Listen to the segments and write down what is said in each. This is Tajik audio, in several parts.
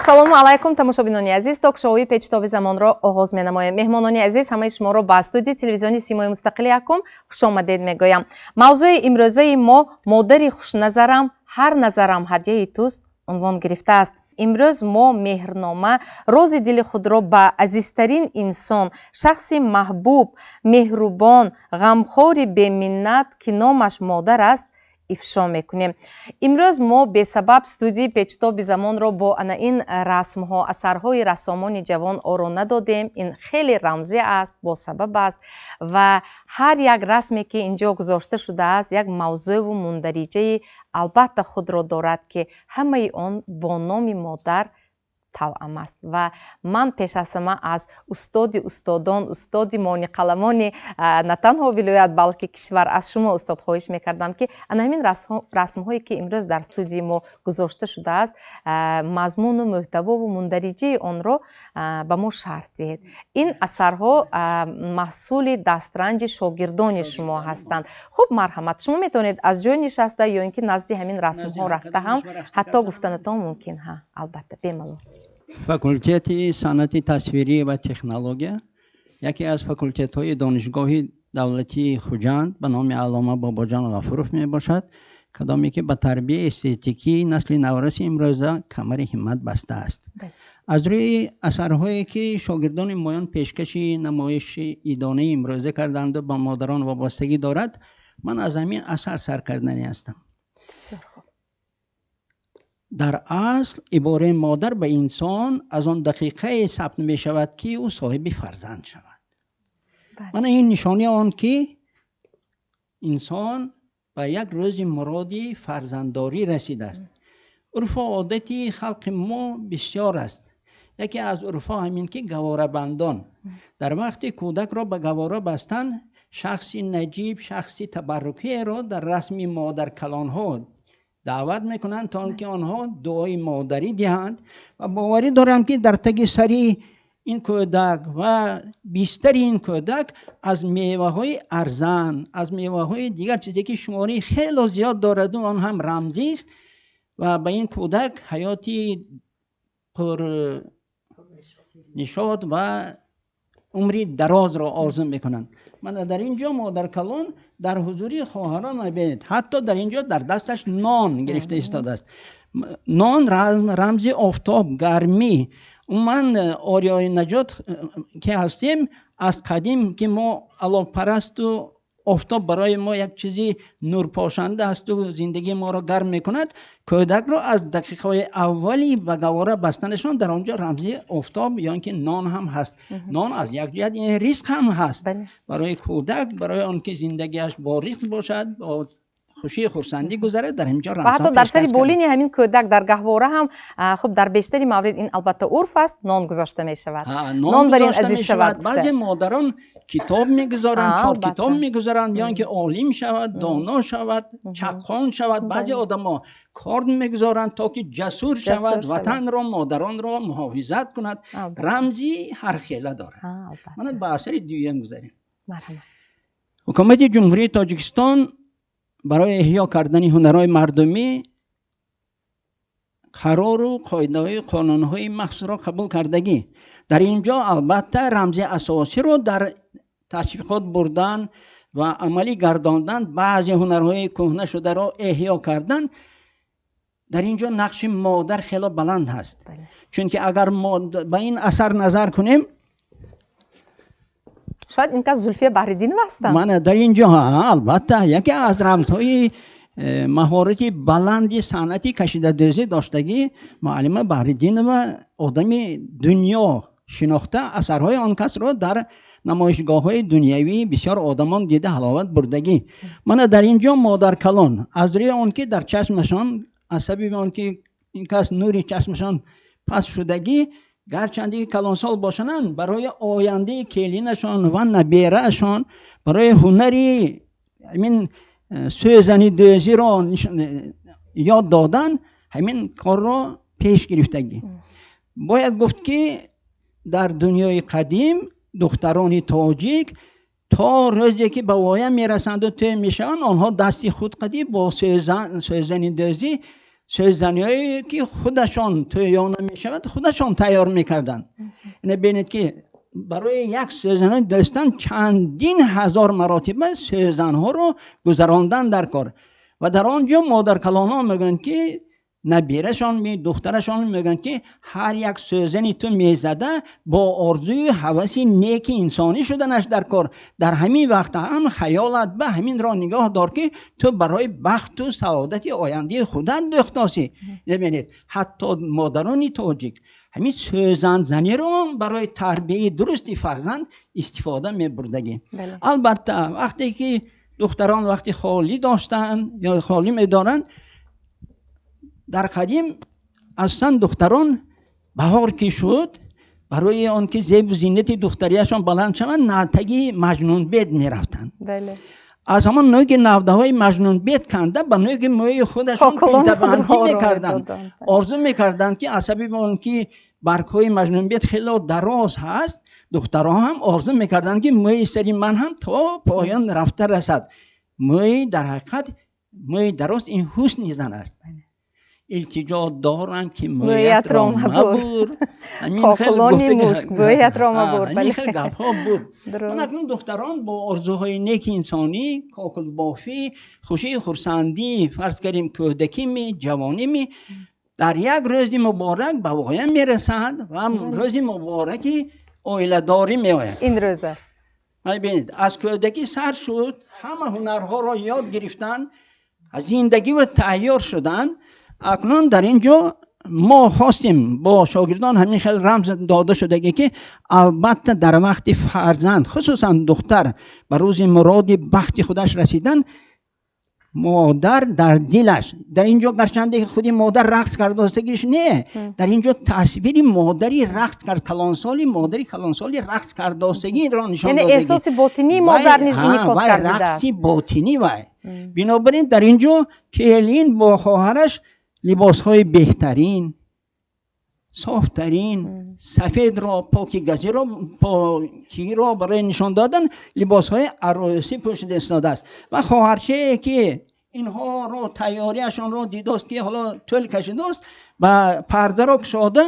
Ассалому алайкум, тамошобинони азиз. Ток-шоуи «Печитоби замонро» оғоз менамоем. Меҳмонони азиз, ҳамаи шуморо ба студияи телевизиони «Симои мустақили якум» хушомадед мегӯям. Мавзӯи имрӯзаи мо «Модари хушназарам, ҳар назарам ҳадияи туст» унвон гирифтааст. Имрӯз мо меҳрнома, рози дили худро ба азизтарин инсон, шахси маҳбуб, меҳрубон, ғамхори беминнат, ки номаш модар аст, ифшо мекунем. Имрӯз мо бесабаб студияи «Печитоби замонро» бо ана ин расмҳо, асарҳои рассомони ҷавон оро надодем. Ин хеле рамзӣ аст, босабаб аст ва ҳар як расме, ки ин ҷо гузошта шудааст, як мавзӯву мундариҷаи албатта худро дорад, ки ҳамаи он бо номи модар тавъам аст. Ва ман пеш аз ҳама аз устоди устодон, устоди мониқаламони на танҳо вилоят, балки кишвар, аз шумо, устод, хоҳиш мекардам, ки ана ҳамин расмҳое, ки имрӯз дар студияи мо гузошта шудааст, мазмуну мӯҳтавову мундариҷаи онро ба мо шарҳ диҳед. Ин асарҳо маҳсули дастранҷи шогирдони шумо ҳастанд. Хуб, марҳамат, шумо метавонед аз ҷой нишаста ё ин ки назди ҳамин расмҳо рафта ҳам ҳатто гуфтанатон мумкин. Ҳа, албатта, бемалол. Факултети санъати тасвирӣ ва технология яке аз факултетҳои Донишгоҳи давлатии Хуҷанд ба номи Аллома Бобоҷон Ғафуров мебошад, кадоме ки ба тарбияи эстетикии насли навраси имрӯза камари ҳиммат бастааст. Аз рӯи асарҳое, ки шогирдони моён пешкаши намоиши идонаи имрӯза карданду ба модарон вобастагӣ дорад, ман аз ҳамин асар сар карданӣ ҳастам. Дар асл ибораи модар ба инсон аз он дақиқае сабт мешавад, ки ӯ соҳиби фарзанд шавад. Мана ин нишонаи он, ки инсон ба як рӯзи муроди фарзанддорӣ расидааст. Урфу одати халқи мо бисёр аст. Яке аз урфҳо ҳамин, ки гаҳворабандон дар вақти кӯдакро ба гаҳвора бастан, шахси наҷиб, шахси табаррукиеро дар расми модаркалонҳо даъват мекунанд, то он ки онҳо дуои модарӣ диҳанд. Ва боварӣ дорам, ки дар таги сари ин кӯдак ва бистари ин кӯдак аз меваҳои арзан, аз меваҳои дигар чизе, ки шумораи хело зиёд дораду он ҳам рамзист, ва ба ин кӯдак ҳаёти пурнишод ва умри дарозро орзу мекунанд. Мана дар ин ҷо модаркалон дар ҳузури хоҳарон, бинед, ҳатто дар ин ҷо дар дасташ нон гирифта истодааст. Нон рамзи офтоб, гармӣ. Умуман, ориёи наҷот ки ҳастем, аз қадим ки мо аловпарасту офтоб барои мо як чизи нурпошанда асту зиндагии моро гарм мекунад, кӯдакро аз дақиқаҳои аввали ба гаҳвора бастанашон дар он ҷо рамзи офтоб ё ин ки нон ҳам ҳаст. Нон аз як ҷиҳат ин ризқ ҳам ҳаст барои кӯдак, барои он ки зиндагиаш бо ризқ бошад, бо хушии хурсандӣ гузарад. Дар ҳамин ҷо ва ҳатто дар сари болини ҳамин кӯдак дар гаҳвора ҳам, хуб, дар бештари маврид ин албатта урф аст, нон гузошта мешавад, нон бар ин азиз шавад. Баъзе модарон китоб мегузоранд, чор китоб мегузоранд, ё ин ки олим шавад, доно шавад, чаққон шавад. Баъзе одамо корд мегузоранд, то ки ҷасур шавад, ватанро, модаронро муҳофизат кунад. Рамзи ҳархела дорад. Мана ба асари дуюм гузарем. Ҳукумати Ҷумҳурии Тоҷикистон барои эҳё кардани ҳунарҳои мардумӣ қарору қоидаҳои қонунҳои махсусро қабул кардагӣ. Дар ин ҷо албатта рамзи асосиро дар ташвиқот бурдан ва амалӣ гардондан, баъзе ҳунарҳои кӯҳна шударо эҳё кардан, дар ин ҷо нақши модар хело баланд ҳаст, чунки агар мо ба ин асар назар кунем, Шояд ин кас Зулфия Баҳриддинова ҳастанд. Мана дар ин ҷо, албатта, яке аз рамзҳои маҳорати баланди санъати кашидадӯзӣ доштагӣ муаллима Баҳриддинова, одами дунё шинохта, асарҳои он касро дар намоишгоҳҳои дунявӣ бисёр одамон дида ҳаловат бурдагӣ. Мана дар ин ҷо модаркалон аз рӯи он ки дар чашмашон, аз сабаби он ки ин кас нури чашмашон паст шудагӣ, гарчанде ки калонсол бошанд, барои ояндаи келинашон ва набераашон, барои ҳунари ҳамин сӯзани дӯзиро ёд додан, ҳамин корро пеш гирифтагӣ. Бояд гуфт, ки дар дунёи қадим духтарони тоҷик то рӯзе ки ба воя мерасанду тӯй мешаванд, онҳо дасти худ қадӣ бо сӯзани дӯзӣ Сӯзаниҳое ки худашон тӯёна мешавад, худашон тайёр мекарданд. Ина бинед, ки барои як сӯзани дӯстан чандин ҳазор маротиба сӯзанҳоро гузарондан дар кор. Ва дар он ҷо модаркалонҳо мегӯянд, ки набирашон, духтарашон мегӯянд, ки ҳар як сӯзани ту мезада бо орзуи ҳаваси неки инсонӣ шуданаш дар кор. Дар ҳамин вақт ҳам хаёлат ба ҳаминро нигоҳ дор, ки ту барои бахту саодати ояндаи худат дӯхтосӣ. Бибинед, ҳатто модарони тоҷик ҳамин сӯзанзаниро барои тарбияи дурусти фарзанд истифода мебурдагӣ. Албатта, вақте ки духтарон вақти холӣ доштанд ё холӣ медоранд, дар қадим аслан духтарон баҳор ки шуд, барои он ки зебу зинати духтарияшон баланд шаванд, натаги маҷнунбед мерафтанд. Аз ҳамон нӯги навдаҳои маҷнунбед канда, ба нӯги мӯи худашон пинтабандӣ мекарданд. Орзу мекарданд, ки аз сабаби он ки баргҳои маҷнунбед хело дароз ҳаст, духтарон ҳам орзу мекарданд, ки мӯи сари ман ҳам то поён рафта расад. Мӯи дар ҳақиқат мӯи дароз ин ҳусни зан аст. Илтиҷо дорам, ки мӯятро мабур. Коклони мушк мӯятро мабур. Ҳамин хел гапҳо буд. Акнун духтарон бо орзуҳои неки инсонӣ, кокулбофӣ, хушии хурсандӣ, фарз кардем, кӯдакими, ҷавоними, дар як рӯзи муборак ба воя мерасанд ва рӯзи мубораки оиладорӣ меояд. Ин рӯз аст. Бинед, аз кӯдакӣ сар шуд, ҳама ҳунарҳоро ёд гирифтанд, аз зиндагӣ ва тайёр шуданд. Акнун дар ин ҷо мо хостем бо шогирдон ҳамин хел рамз дода шудагӣ, ки албатта дар вақти фарзанд, хусусан духтар, ба рӯзи муроди бахти худаш расидан, модар дар дилаш дар ин ҷо, гарчанде худи модар рақс кардостагиш не, дар ин ҷо тасвири модари рақс кард, калонсоли, модари калонсоли рақс кардостагиро нишон. Яъне эҳсоси ботинии модар низ инъикос кардидааст, рақси ботинӣ. Вай бинобар ин дар ин ҷо келин бо хоҳараш либосҳои беҳтарин, софтарин, сафедро, поки газиро, покиро барои нишон додан либосҳои арӯсӣ пӯшида истодааст. Ва хоҳарчае, ки инҳоро тайёриашонро дидост, ки ҳоло тӯл кашидааст, ба пардаро кушода,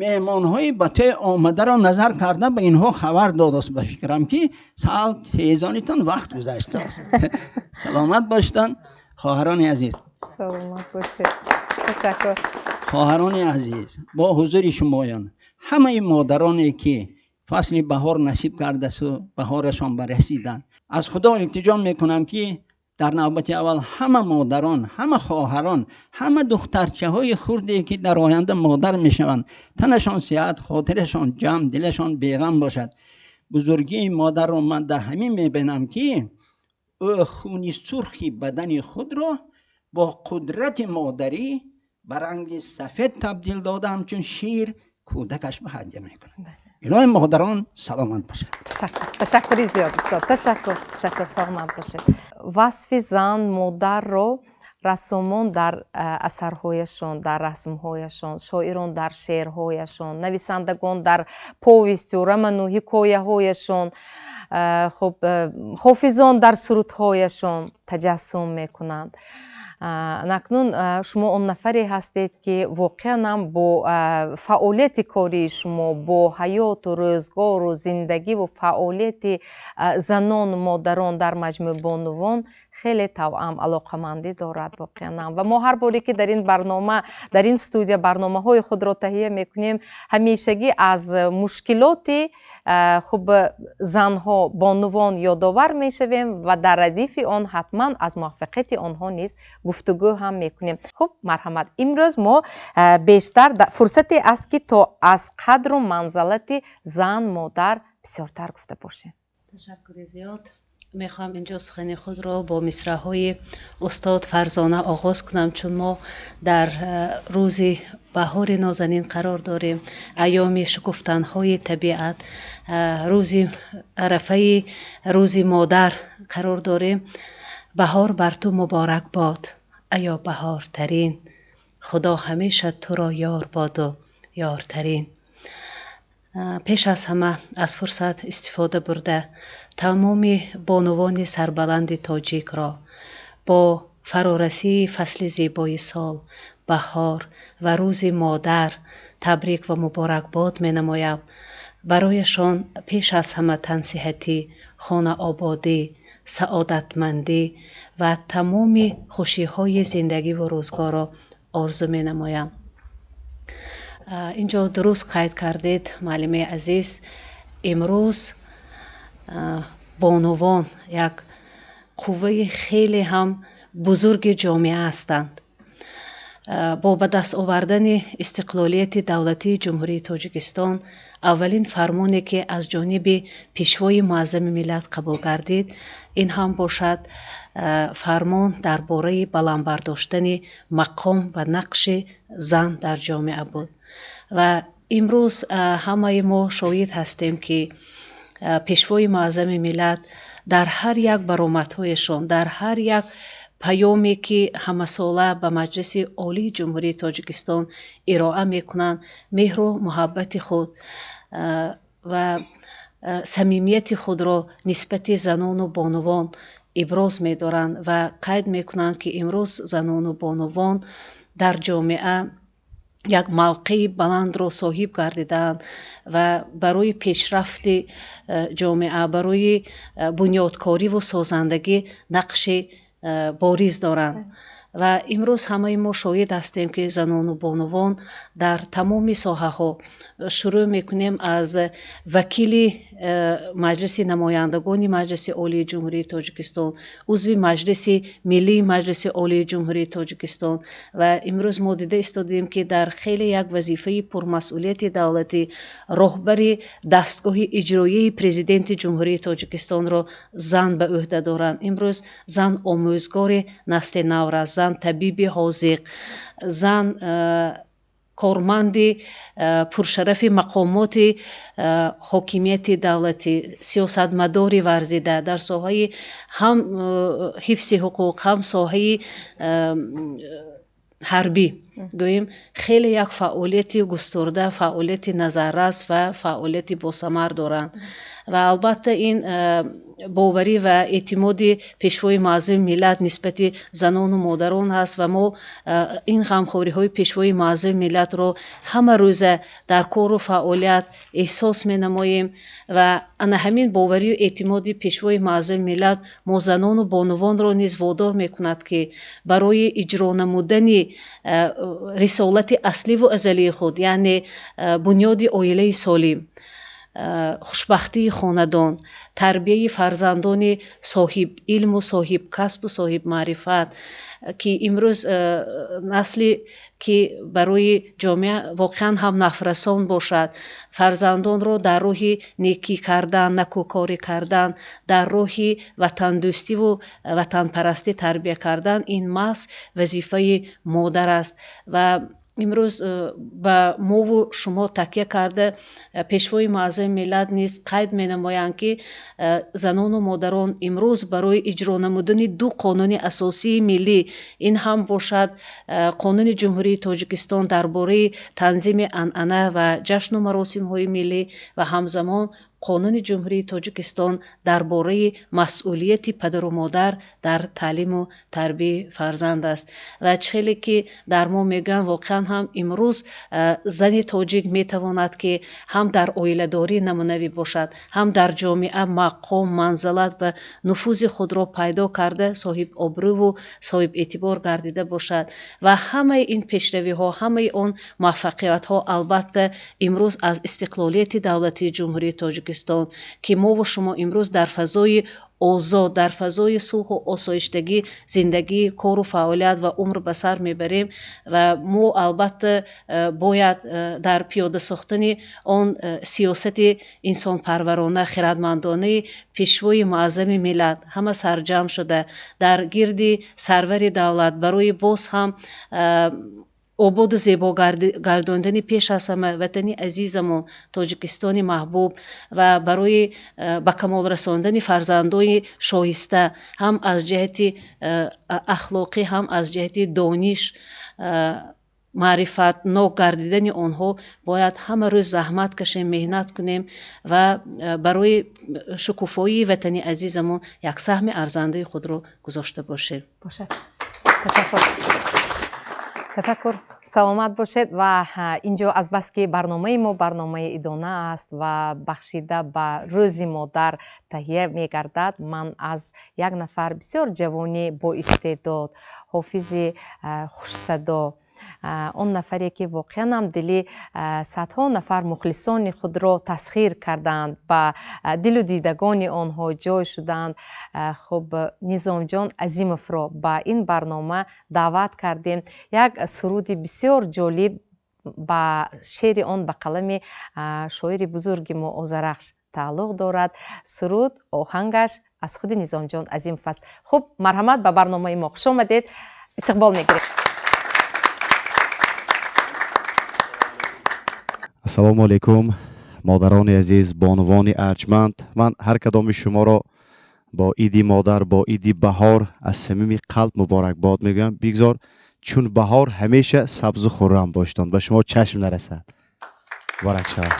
меҳмонҳои ба тӯй омадаро назар карда, ба инҳо хабар додааст, ба фикрам, ки сал тезонитон, вақт гузаштааст. Саломат бошедон, хоҳарони азиз. Саломат бошед, ташаккур. Хоҳарони азиз, бо ҳузури шумоён ҳамаи модароне, ки фасли баҳор насиб кардасу баҳорашон барасиданд, аз Худо илтиҷо мекунам, ки дар навбати аввал ҳама модарон, ҳама хоҳарон, ҳама духтарчаҳои хурде, ки дар оянда модар мешаванд, танашон сиҳат, хотирашон ҷамъ, дилашон беғам бошад. Бузургии модарро ман дар ҳамин мебинам, ки ӯ хуни сурхи бадани худро бо қудрати модарӣ ба ранги сафед табдил дода, ҳамчун шир кӯдакаш ба ҳадя мекунад. Илоҳи модарон саломат бошад. Ташаккури зиёд, устод, ташаккур, ташаккур, саломат бошед. Васфи зан, модарро рассомон дар асарҳояшон, дар расмҳояшон, шоирон дар шеърҳояшон, нависандагон дар повестю, роману ҳикояҳояшон, хуб, ҳофизон дар сурудҳояшон таҷассум мекунанд. Акнун шумо он нафаре ҳастед, ки воқеан ҳам бо фаъолияти кории шумо, бо ҳаёту рӯзгору зиндагиву фаъолияти занону модарон, дар маҷмӯъ бонувон хеле тавъам алоқамандӣ дорад воқеан ҳам. Ва мо ҳар боре, ки дар ин барнома, дар ин студия барномаҳои худро таҳия мекунем, ҳамешагӣ аз мушкилоти, хуб, занҳо, бонувон ёдовар мешавем ва дар радифи он ҳатман аз муваффақияти онҳо низ гуфтугӯ ҳам мекунем. Хуб, марҳамат, имрӯз мо бештар фурсате аст, ки то аз қадру манзалати зан, модар бисёртар гуфта бошем. Ташаккури зиёд. Мехоҳам инҷо сухани худро бо мисраҳои устод Фарзона оғоз кунам, чун мо дар рӯзи баҳори нозанин қарор дорем, айёми шукуфтанҳои табиат, рӯзи арафаи рӯзи модар қарор дорем. Баҳор бар ту муборак бод, аё баҳортарин, Худо ҳамеша туро ёр боду ёртарин. Пеш аз ҳама аз фурсат истифода бурда, тамоми бонувони сарбаланди тоҷикро бо Фарорасии фасли зебои сол, баҳор ва рӯзи модар табрик ва муборакбод менамоям. Барояшон пеш аз ҳама тансиҳатӣ, хонаободӣ, саодатмандӣ ва тамоми хушиҳои зиндагиву рӯзгорро орзу менамоям. Инҷо дуруст қайд кардед, муаллимаи азиз, имрӯз бонувон як қувваи хеле ҳам бузурги ҷомеа ҳастанд. Бо ба даст овардани истиқлолияти давлатии Ҷумҳурии Тоҷикистон, аввалин фармоне, ки аз ҷониби Пешвои Муаззами миллат қабул гардид, ин ҳам бошад фармон дар бораи баланд бардоштани мақом ва нақши зан дар ҷомеа буд. Ва имрӯз ҳамаи мо шоҳид ҳастем, ки Пешвои Муаззами миллат дар ҳар як баромадҳояшон, дар ҳар як паёме, ки ҳамасола ба Маҷлиси Олии Ҷумҳурии Тоҷикистон ироа мекунанд, меҳру муҳаббати худ ва самимияти худро нисбати занону бонувон иброз медоранд ва қайд мекунанд, ки имрӯз занону бонувон дар ҷомеа як мавқеи баландро соҳиб гардидаанд ва барои пешрафти ҷомеа, барои бунёдкориву созандагӣ нақши бориз доранд. Ва имрӯз ҳамаи мо шоҳид ҳастем, ки занону бонувон дар тамоми соҳаҳо, шурӯъ мекунем аз вакили Маҷлиси намояндагони Маҷлиси Олии Ҷумҳурии Тоҷикистон, узви Маҷлиси Миллии Маҷлиси Олии Ҷумҳурии Тоҷикистон, ва имрӯз мо дида истодем, ки дар хеле як вазифаи пурмасъулияти давлатӣ, роҳбари дастгоҳи иҷроияи Президенти Ҷумҳурии Тоҷикистонро зан ба ӯҳда доранд. Имрӯз зан омӯзгори насли наврас, зан табиби ҳозиқ, зан корманди пуршарафи мақомоти ҳокимияти давлатӣ, сиёсатмадори варзида дар соҳаи ҳам ҳифзи ҳуқуқ, ҳам соҳаи ҳарбӣ, гӯем, хеле як фаъолияти густурда, фаъолияти назаррас ва фаъолияти босамар доранд. Ва албатта ин боварӣ ва эътимоди Пешвои Муаззами миллат нисбати занону модарон ҳаст ва мо ин ғамхориҳои Пешвои Муаззами миллатро ҳама рӯза дар кору фаъолият эҳсос менамоем. Ва ана ҳамин боварию эътимоди Пешвои Муаззами миллат мо занону бонувонро низ водор мекунад, ки барои иҷро намудани рисолати асливу азалии худ, яъне бунёди оилаи солим, хушбахтии хонадон, тарбияи фарзандони соҳиб илму соҳиб касбу соҳиб маърифат, ки имрӯз насле ки барои ҷомеа воқеан ҳам нафрасон бошад, фарзандонро дар роҳи некӣ кардан, накӯкорӣ кардан, дар роҳи ватандӯстиву ватанпарастӣ тарбия кардан, ин маҳз вазифаи модар аст. Ва имрӯз ба мову шумо такя карда, Пешвои Муаззами миллат низ қайд менамоянд, ки занону модарон имрӯз барои иҷро намудани ду қонуни асосии миллӣ, ин ҳам бошад Қонуни Ҷумҳурии Тоҷикистон дар бораи танзими анъана ва ҷашну маросимҳои миллӣ ва ҳамзамон Қонуни Ҷумҳурии Тоҷикистон дар бораи масъулияти падару модар дар таълиму тарбияи фарзанд аст. Ва чӣ хеле ки дар мо мегӯянд, воқеан ҳам имрӯз зани тоҷик метавонад, ки ҳам дар оиладорӣ намунавӣ бошад, ҳам дар ҷомеа мақом, манзалат ва нуфузи худро пайдо карда, соҳиб обрӯву соҳиб эътибор гардида бошад. Ва ҳамаи ин пешравиҳо, ҳамаи он муваффақиятҳо албатта имрӯз аз истиқлолияти давлатии Ҷумҳурии Тоҷикистон, ки мову шумо имрӯз дар фазои озод, дар фазои сулҳу осоиштагӣ зиндагӣ, кору фаъолият ва умр ба сар мебарем. Ва мо албатта бояд дар пиёда сохтани он сиёсати инсонпарварона, хирадмандонаи Пешвои Муаззами миллат ҳама сарҷамъ шуда дар гирди сарвари давлат барои боз ҳам ободу зебо гардондани пеш аз ҳама ватани азизамон Тоҷикистони маҳбуб ва барои ба камол расондани фарзандони шоиста ҳам аз ҷиҳати ахлоқӣ, ҳам аз ҷиҳати дониш, маърифатнок гардидани онҳо бояд ҳама рӯз заҳмат кашем, меҳнат кунем ва барои шукуфоии ватани азизамон як саҳми арзандаи худро гузошта бошем. Бошад. Ташаккур. Ташаккур. Саломат бошед. Ва инҷо азбаски барномаи мо барномаи идона аст ва бахшида ба рӯзи модар таҳия мегардад, ман аз як нафар бисёр ҷавони боистеъдод, ҳофизи хушсадо, он нафаре ки воқеан ҳам дили садҳо нафар мухлисони худро тасхир карданд, ба дилу дидагони онҳо ҷой шуданд. Хуб, Низомҷон Азимовро ба ин барнома даъват кардем. Як суруди бисёр ҷолиб ба шеъри он ба қалами шоири бузурги мо Озарахш тааллуқ дорад. Суруд оҳангаш аз худи Низомҷон Азимов аст. Хуб, марҳамат, ба барномаи мо хуш омадед, истиқбол мегирем. Ассалому алайкум, модарони азиз, бонувони арҷманд. Ман ҳар кадоми шуморо бо иди модар, бо иди баҳор аз самими қалб муборакбод мегӯям. Бигзор чун баҳор ҳамеша сабзу хуррам бошедон, ба шумо чашм нарасад. Муборак шавад.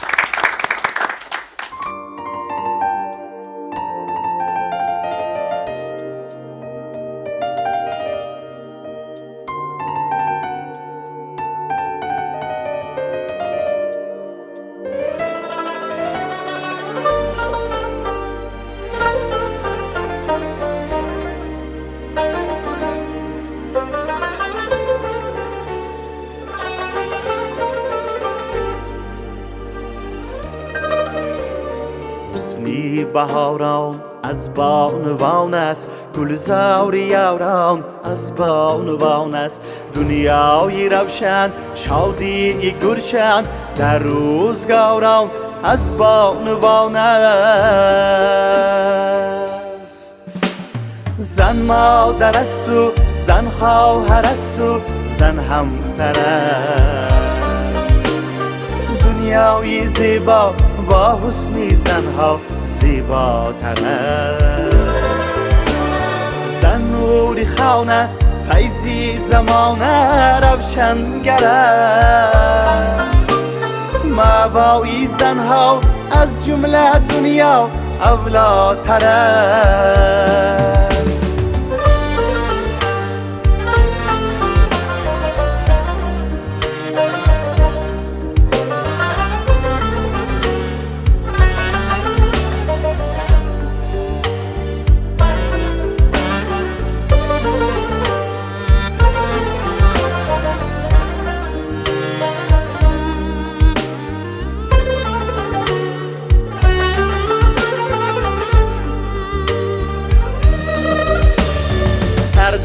بهاران از بانوان است، گلزار یاران از بانوان است. دنیای روشن، شادی گلشن، در روزگاران از بانوان است. زن مادر است و زن خواهر است و زن همسر است. دنیای زیبا با حسن زنها زیباتر است. زن نور خانه، فیضی زمانه، روشنگر است. موایی زنها از جمله دنیا اولاتر است.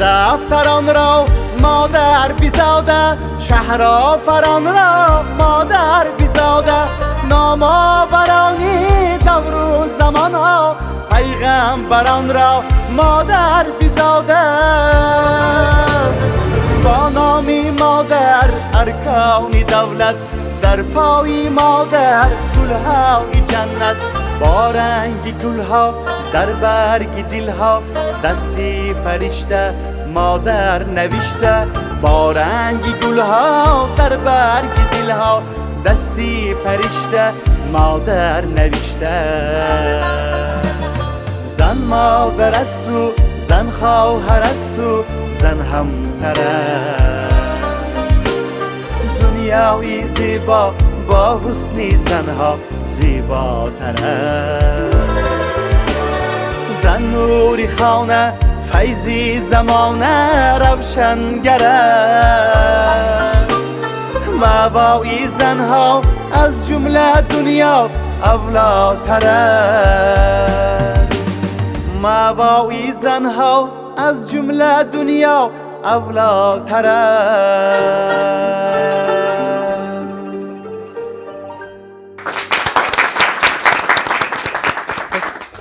دفتران را مادر بیزاده، شهرآفران را مادر بیزاده، نامآورانی دور و زمان ها، پیغمبران را مادر بیزاده. با نامی مادر ارکان دولت، در پای مادر گلهای جنت، با رنگ گلها در برگ دلها، دستی فرشته مادر نوشته. با رنگ گلها در برگ دلها، دستی فرشته مادر نوشته. زن مادر است و زن خواهر است و زن همسر است. دنیای زیبا با حسن زنها زیباتر است. زن نور خانه، فیضی زمانه، روشنگر است. موایی زنها از جمله دنیا اولاتر است. موایی زنها از جمله دنیا اولاتر است.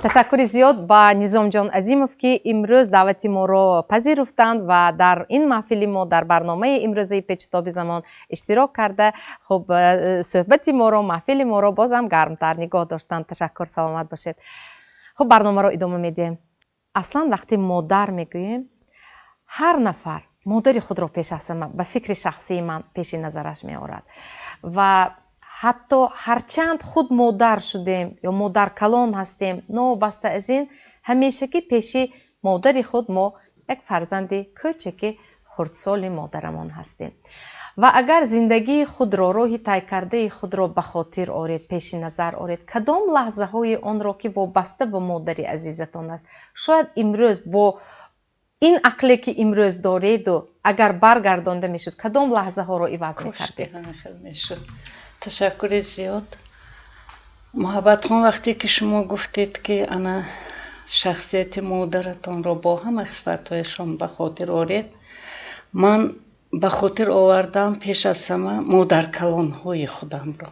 Ташаккури зиёд ба Низомҷон Азимов, ки имрӯз даъвати моро пазируфтанд ва дар ин маҳфили мо дар барномаи имрӯзаи Печутоби замон иштирок карда, хуб, суҳбати моро, маҳфили моро бозам гармтар нигоҳ доштанд. Ташаккур, саломат бошед. Хуб, барномаро идома медиҳем. Аслан вақте модар мегӯем, ҳар нафар модари худро пеш аз ҳама ба фикри шахсии ман пеши назараш меорад ва ҳатто ҳарчанд худ модар шудем ё модаркалон ҳастем, новобаста аз ин ҳамешагӣ пеши модари худ мо як фарзанди кӯчаки Хурдсоли модарамон ҳастем. Ва агар зиндагии худро, роҳи тай кардаи худро ба хотир оред, пеши назар оред, кадом лаҳзаҳои онро, ки вобаста ба модари азизатон аст, шояд имрӯз бо ин ақле, ки имрӯз дореду, агар баргардонда мешуд, кадом лаҳзаҳоро иваз мекардед? Мешуд. Ташаккури зиёд, Муҳаббатхон. Вақте ки шумо гуфтед, ки ана шахсияти модаратонро бо ҳама хислатҳояшон ба хотир оред, ман ба хотир овардам пеш аз ҳама модаркалонҳои худамро,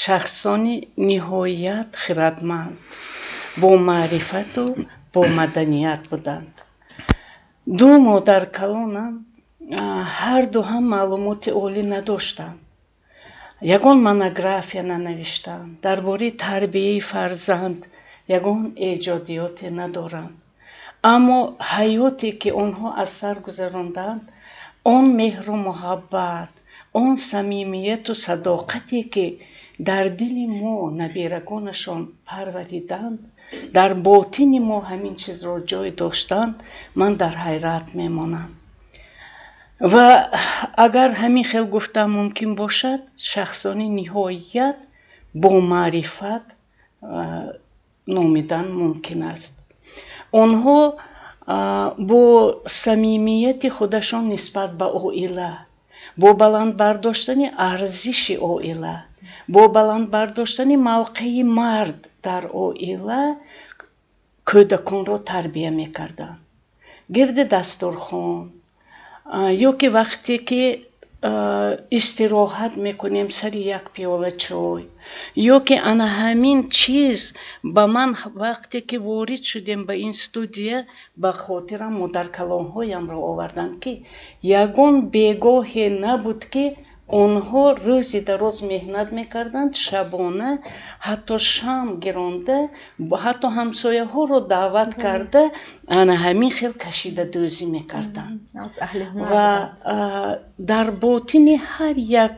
шахсони ниҳоят хиратманд, бо маърифату бо маданият буданд. Ду модаркалонам ҳарду ҳам маълумоти олӣ надоштанд, ягон монография нанавиштанд, дар бораи тарбияи фарзанд ягон эҷодиёте надоранд, аммо ҳаёте, ки онҳо аз сар гузаронданд, он меҳру муҳаббат, он самимияту садоқате, ки дар дили мо, набирагонашон, парвариданд, дар ботини мо ҳамин чизро ҷой доштанд, ман дар ҳайрат мемонам. Ва агар ҳамин хел гуфтан мумкин бошад, шахсони ниҳоят бомаърифат номидан мумкин аст. Онҳо бо самимияти худашон нисбат ба оила, бо баланд бардоштани арзиши оила, бо баланд бардоштани мавқеи мард дар оила кӯдаконро тарбия мекарданд. Гирди дастурхон ё ки вақте ки истироҳат мекунем, сари як пиёла чой, ё ки ана ҳамин чиз ба ман, вақте ки ворид шудем ба ин студия, ба хотирам модаркалонҳоямро оварданд, ки ягон бегоҳе набуд, ки онҳо рӯзи дароз меҳнат мекарданд, шабона ҳатто шам гиронда, ҳатто ҳамсояҳоро даъват карда, ана ҳамин хел кашидадӯзӣ мекарданд. Ва дар ботини ҳар як,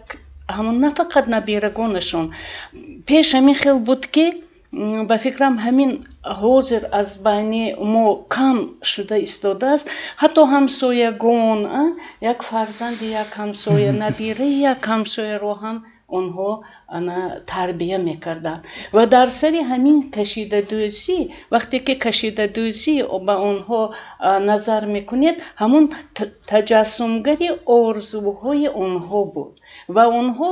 ҳамон на фақат набирагонашон, пеш ҳамин хел буд, ки ба фикрам, ҳамин ҳозир аз байни мо кам шуда истодааст. Ҳатто ҳамсоягон, як фарзанди як ҳамсоя, набираи як ҳамсояро ҳам онҳо ана тарбия мекарданд. Ва дар сари ҳамин кашидадӯзӣ, вақте ки кашидадӯзӣ ба онҳо назар мекунед, ҳамон таҷассумгари орзуҳои онҳо буд ва онҳо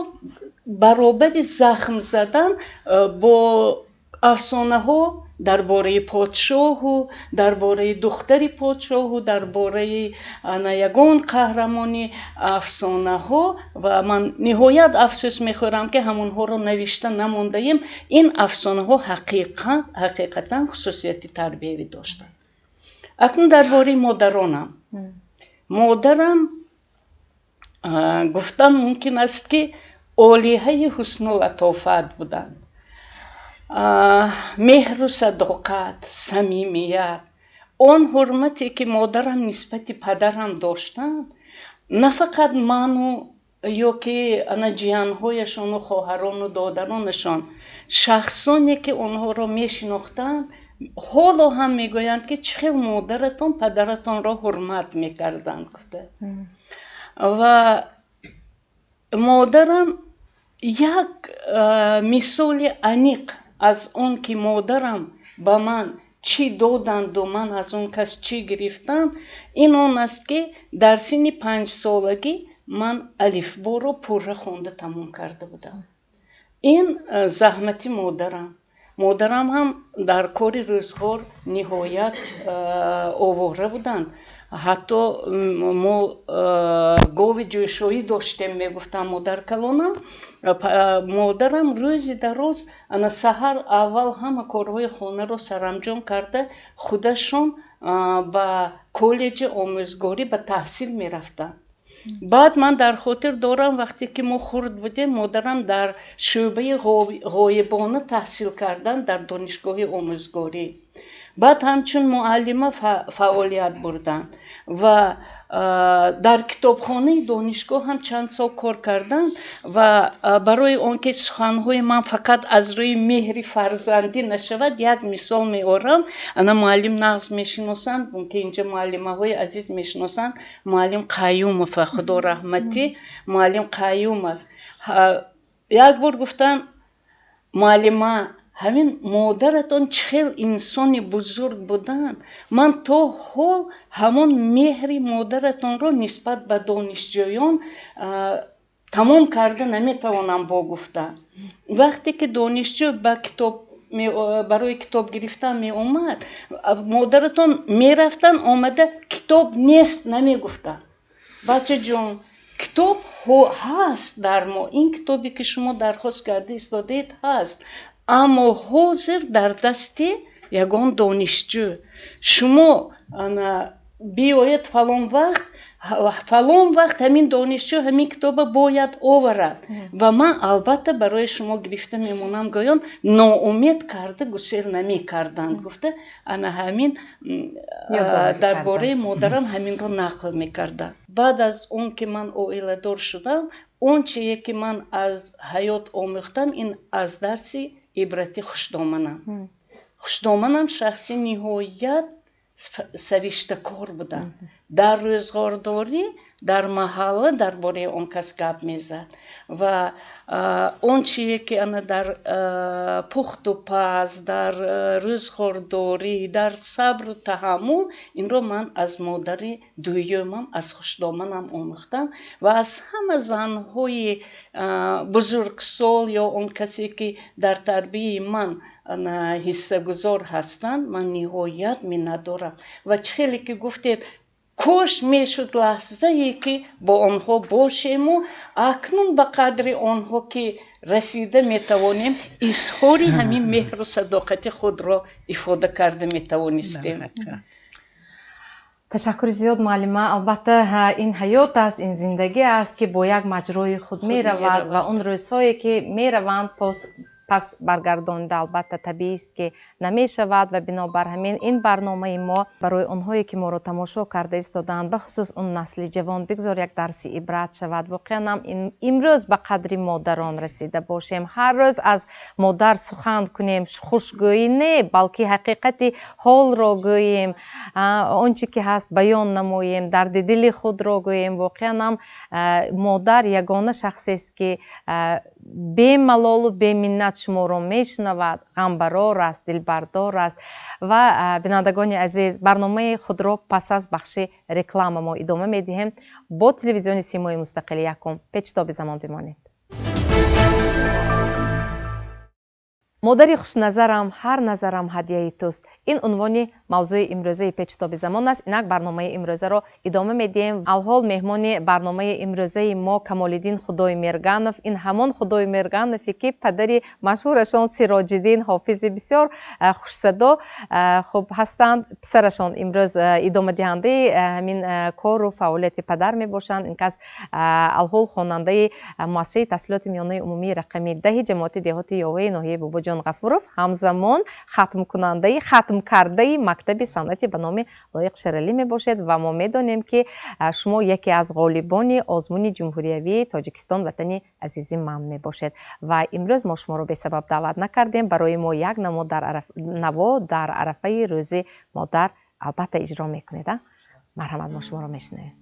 баробари захм задан бо афсонаҳо дар бораи подшоҳу дар бораи духтари подшоҳу дар бораи ана ягон қаҳрамони афсонаҳо, ва ман ниҳоят афсӯс мехӯрам, ки ҳамонҳоро навишта намондаем, ин афсонаҳо ҳақиқатан хусусияти тарбиявӣ доштанд. Акнун дар бораи модаронам. Модарам, гуфтан мумкин аст, ки олиҳаи ҳусну латофат буданд. Меҳру садоқат, самимият, он ҳурмате, ки модарам нисбати падарам доштанд, на фақат ману ё ки ана ҷиянҳояшону хоҳарону додаронашон, шахсоне, ки онҳоро мешинохтанд, ҳоло ҳам мегӯянд, ки чӣ хел модаратон падаратонро ҳурмат мекарданд, гуфта. Ва модарам як мисоли аниқ аз он, ки модарам ба ман чӣ доданду ман аз он кас чӣ гирифтам, ин он аст, ки дар синни 5-солагӣ ман алифборо пурра хонда тамом карда будам. Ин заҳмати модарам. Модарам ҳам дар кори рӯзғор ниҳоят овора буданд. Ҳатто мо гови ҷӯшоӣ доштем, мегуфтам модаркалонам. Модарам рӯзи дароз ана саҳар аввал ҳама корҳои хонаро саранҷом карда, худашон ба коллеҷи омӯзгорӣ ба таҳсил мерафтанд. Баъд ман дар хотир дорам, вақте ки мо хурд будем, модарам дар шӯъбаи ғоибона таҳсил кардан дар донишгоҳи омӯзгорӣ. Баъд ҳамчун муаллима фаъолият бурданд ва дар китобхонаи донишгоҳ ҳам чанд сол кор кардам ва барои он ки суханҳои ман фақат аз рӯи меҳри фарзандӣ нашавад, як мисол меорам. Ана муаллим нағз мешиносанд, мумкин инҷа муаллимаҳои азиз мешиносанд, муаллим Қаюмов, худо раҳматӣ, муаллим Қаюмов. Як бор гуфтанд: муаллима, ҳамин модаратон чӣ хел инсони бузург буданд, ман то ҳол ҳамон меҳри модаратонро нисбат ба донишҷӯён тамом карда наметавонам бо гуфта. Вақте ки донишҷӯ ба китоб барои китоб гирифтан меомад, модаратон мерафтанд, омада китоб нест намегуфтанд. Бачаҷон, китоб ҳаст дар мо, ин китобе ки шумо дархост карда истодаед ҳаст, аммо ҳозир дар дасти ягон донишҷӯ. Шумо биёед фалон вақт, фалон вақт ҳамин донишҷӯ ҳамин китоба бояд оварад ва ман албатта барои шумо гирифта мемонам. Гӯён ноумед карда гусел намекарданд. Гуфта ана ҳамин дар бораи модарам ҳаминро нақл мекарданд. Баъд аз он ки ман оиладор шудам, он чие ки ман аз ҳаёт омӯхтам, ин аз дарси ибрати хушдоманам. Хушдоманам шахси ниҳоят сариштакор будам. Дар рӯзғордорӣ, дар маҳалла дар бораи он кас гап мезад ва он чие ки ана дар пухту паз, дар рӯзғордорӣ, дар сабру таҳаммул, инро ман аз модари дуюмам, аз хушдоманам омӯхтам ва аз ҳама занҳои бузургсол ё он касе ки дар тарбияи ман ҳиссагузор ҳастанд, ман ниҳоят миннатдорам. Ва чӣ хеле ки гуфтед, кош мешуд лаҳзае ки бо онҳо бошему акнун ба қадри онҳо ки расида метавонем, изҳори ҳамин меҳру садоқати худро ифода карда метавонистем. Ташаккури зиёд, муаллима. Албатта, ин ҳаёт аст, ин зиндагӣ аст, ки бо як маҷрои худ меравад ва он рӯзҳое ки мераванд пас баргардонида албатта табиист ки намешавад ва бинобар ҳамин ин барномаи мо барои онҳое ки моро тамошо карда истодаанд, бахусус он насли ҷавон, бигзор як дарси ибрат шавад. Воқеан ҳам имрӯз ба қадри модарон расида бошем, ҳар рӯз аз модар сухан кунем, хушгӯӣ не, балки ҳақиқати ҳолро гӯем, он чӣ ки ҳаст баён намоем, дарди дили худро гӯем. Воқеан ҳам модар ягона шахсест ки бемалолу беминнат шуморо мешунавад, ғамбарор аст, дилбардор аст. Ва бинандагони азиз, барномаи худро пас аз бахши реклама мо идома медиҳем бо телевизиони Симои мустақили якум. Печитоби замон бимонед. Модари хушназарам, ҳар назарам ҳадияи туст. Ин унвони мавзӯи имрӯзаи Печитоби замон аст. Инак барномаи имрӯзаро идома медиҳем. Алҳол меҳмони барномаи имрӯзаи мо Камолиддин Худоймерганов. Ин ҳамон Худоймерганове ки падари машҳурашон Сироҷиддин, ҳофизи бисёр хушсадо хуб ҳастанд. Писарашон имрӯз идомадиҳандаи ҳамин кору фаъолияти падар мебошанд. Ин кас алҳол хонандаи муассисаи таҳсилоти миёнаи умумии рақами 10 ҷамоати деҳоти Ёваи ноҳияи Бобоҷон Ғафуров, ҳамзамон хатмкардаи мактаби санъати ба номи Лоиқ Шералӣ мебошед ва мо медонем ки шумо яке аз ғолибони озмуни ҷумҳуриявии Тоҷикистон ватани азизи ман мебошед ва имрӯз мо шуморо бесабаб даъват накардем. Барои мо як наво дар арафаи рӯзи модар албатта иҷро мекунед. Марҳамат, мо шуморо мешунавем.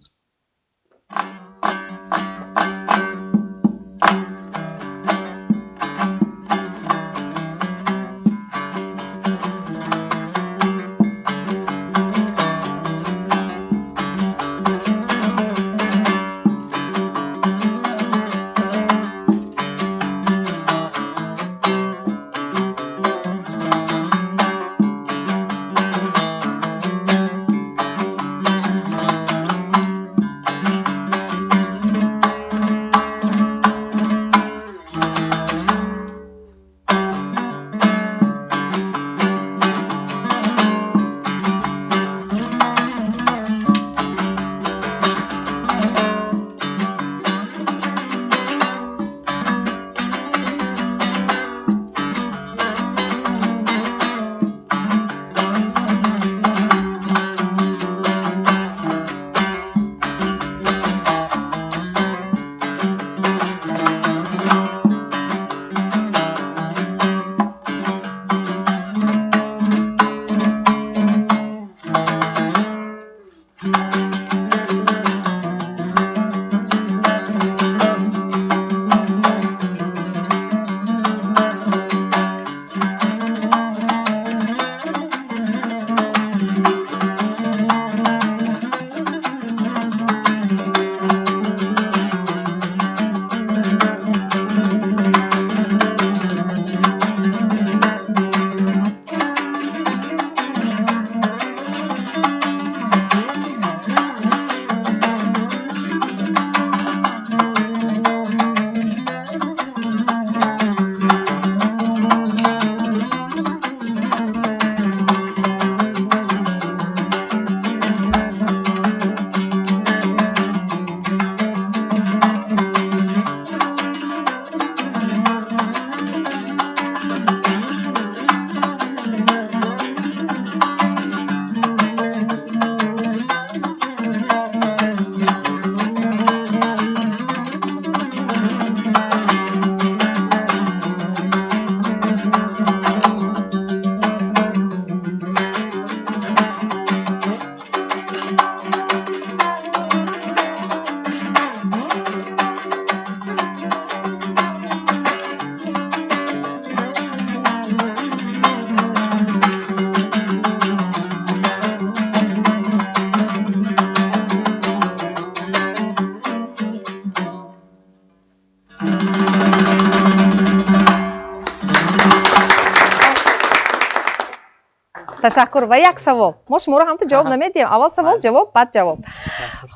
Ташаккур. Ва як савол. Мо шуморо ҳамту ҷавоб намедиҳем. Аввал савол, ҷавоб, баъд ҷавоб.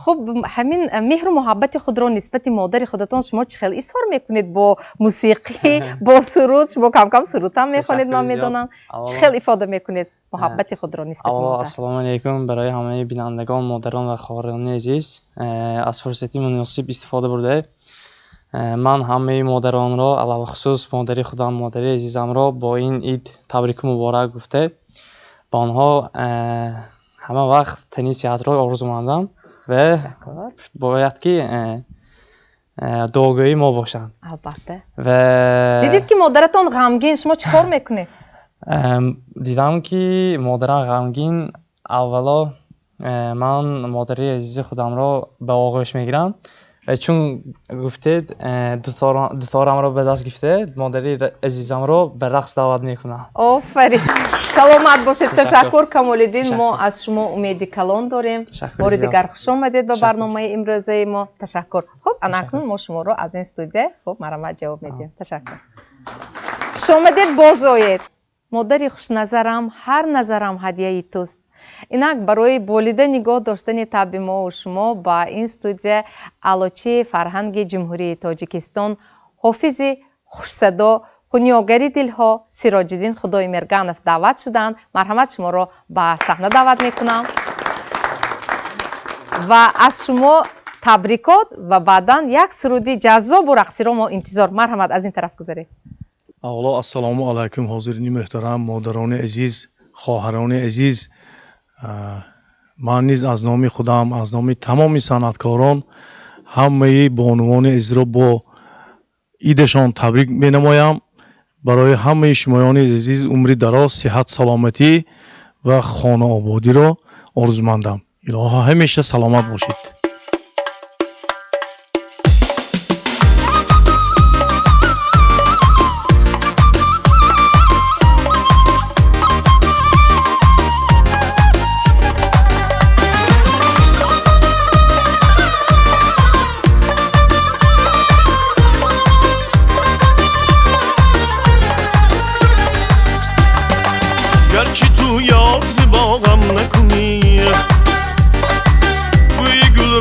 Хуб, ҳамин меҳру муҳаббати худро нисбати модари худатон шумо чӣ хел изҳор мекунед? Бо мусиқӣ, бо суруд? Шумо кам-кам суруд ҳам мехонед, ман медонам. Чӣ хел ифода мекунед муҳаббати худро нисбати модар? Ассалому алайкум барои ҳамаи бинандагон, модарон ва хоҳарони азиз. Аз фурсати муносиб истифода бурда, ман ҳамаи модаронро, алалхусус модари худам, модари азизамро бо ин ид табрику муборак гуфта, ба онҳо ҳама вақт тани сиҳатро орзумандам ва бояд ки дуогӯи мо бошанд. Албатта. Ва дидед ки модаратон ғамгин, шумо чӣ кор мекунед? Дидам ки модарам ғамгин, аввало ман модари азизи худамро ба оғӯш мегирам ва чун гуфтед, дуторамро ба даст гирифта, модари азизамро ба рақс даъват мекунам. Офарин, саломат бошед. Ташаккур, Камолиддин, мо аз шумо умеди калон дорем. Бори дигар хуш омадед ба барномаи имрӯзаи мо. Ташаккур. Хуб, ана акнун мо шуморо аз ин студия, хуб, марҳамат, ҷавоб медиҳем. Ташаккур, хуш омадед, боз оед. Модари хушназарам, ҳар назарам ҳадияи туст. Инак барои болида нигоҳ доштани табъи мову шумо ба ин студия аълочии фарҳанги Ҷумҳурии Тоҷикистон, ҳофизи хушсадо, хунёгари дилҳо Сироҷиддин Худоимерганов даъват шуданд. Марҳамат, шуморо ба саҳна даъват мекунам ва аз шумо табрикот ва баъдан як суруди ҷаззобу рақсиро мо интизор. Марҳамат, аз ин тараф гузаред. Аввало ассалому алайкум, ҳозирини муҳтарам, модарони азиз, хоҳарони азиз. Ман низ аз номи худам, аз номи тамоми санъаткорон ҳамаи бонувони азизро бо идашон табрик менамоям. Барои ҳамаи шумоёни азиз умри дароз, сиҳат, саломатӣ ва хонаободиро орзумандам. Илоҳо ҳамеша саломат бошед. Гарчи ту ёр зи боғам накунӣ, бӯи гул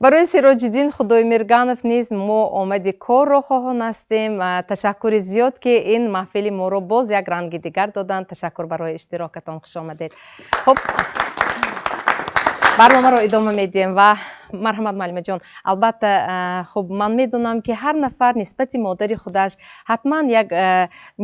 Барои Сироҷиддин Худоймерганов низ мо омади корро хоҳон ҳастем. Ташаккури зиёд, ки ин маҳфили моро боз як ранги дигар доданд. Ташаккур барои иштирокатон, хуш омадед. Хуб, барномаро идома медиҳем ва марҳамат, муаллимаҷон. Албатта, хуб, ман медонам, ки ҳар нафар нисбати модари худаш ҳатман як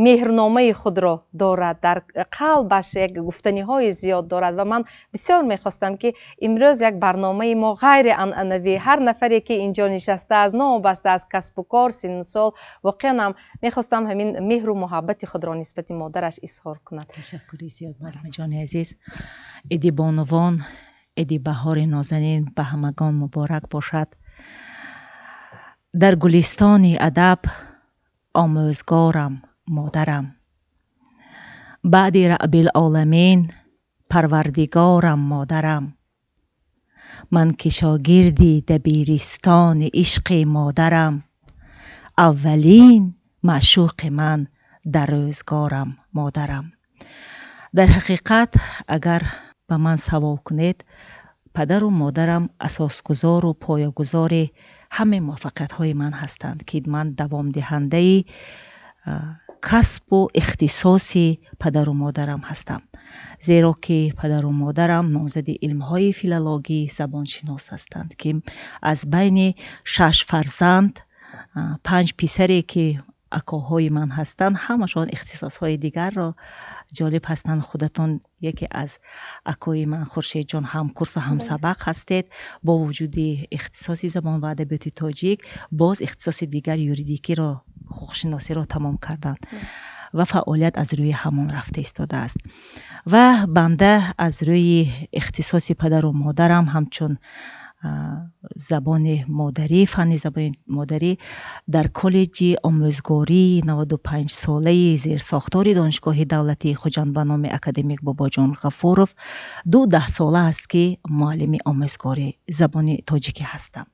меҳрномаи худро дорад, дар қалбаш як гуфтаниҳои зиёд дорад ва ман бисёр мехостам, ки имрӯз як барномаи мо ғайрианъанавӣ, ҳар нафаре ки инҷо нишастааст, новобаста аз касбу кор, синну сол, воқеан ҳам мехостам ҳамин меҳру муҳаббати худро нисбати модараш изҳор кунад. Ташаккури зиёд, муаллимаҷони азиз. Иди бонувон, иди баҳори нозанин ба ҳамагон муборак бошад. Дар гулистони адаб омӯзгорам модарам, баъди Раббилоламин парвардигорам модарам. Ман ки шогирди дабиристони ишқи модарам, аввалин маъшуқи ман дар рӯзгорам модарам. Дар ҳақиқат, агар ба ман савол кунед, падару модарам асосгузору поягузори ҳамаи муваффақиятҳои ман ҳастанд, ки ман давомдиҳандаи касбу ихтисоси падару модарам ҳастам, зеро ки падару модарам номзади илмҳои филологӣ, забоншинос ҳастанд, ки аз байни шаш фарзанд панҷ писаре, ки акоҳои ман ҳастанд, ҳамашон ихтисосҳои дигарро ҷолиб ҳастанд. Худатон яке аз акои ман, Хуршедҷон, ҳамкурсу ҳамсабақ ҳастед. Бо вуҷуди ихтисоси забон ва адабиёти тоҷик, боз ихтисоси дигар, юридикиро, ҳуқуқшиносиро тамом карданд ва фаъолият аз рӯи ҳамон рафта истодааст. Ва банда аз рӯи ихтисоси падару модарам, ҳамчун забони модарӣ, фанни забони модарӣ, дар коллеҷи омӯзгории 95-солаи зерсохтори Донишгоҳи давлатии Хуҷанд ба номи академик Бобоҷон Ғафуров ду даҳсола аст, ки муаллими омӯзгори забони тоҷикӣ ҳастам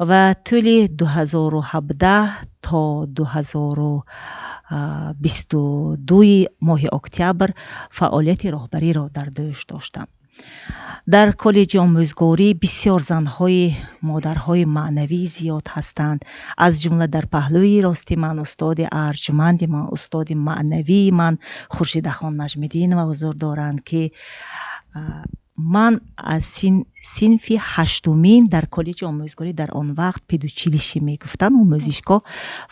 ва тӯли 2017 то 2022 моҳи октябр фаъолияти роҳбариро дар дӯш доштам. Дар коллеҷи омӯзгорӣ бисёр занҳои модарҳои маънавӣ зиёд ҳастанд. Аз ҷумла дар паҳлӯи рости ман устоди арҷманди ман, устоди маънавии ман Хуршидахон Наҷмиддинова ҳузур доранд, ки ман аз синфи ҳаштумин дар коллеҷи омӯзгорӣ, дар он вақт педучилище мегуфтанд, омӯзишгоҳ,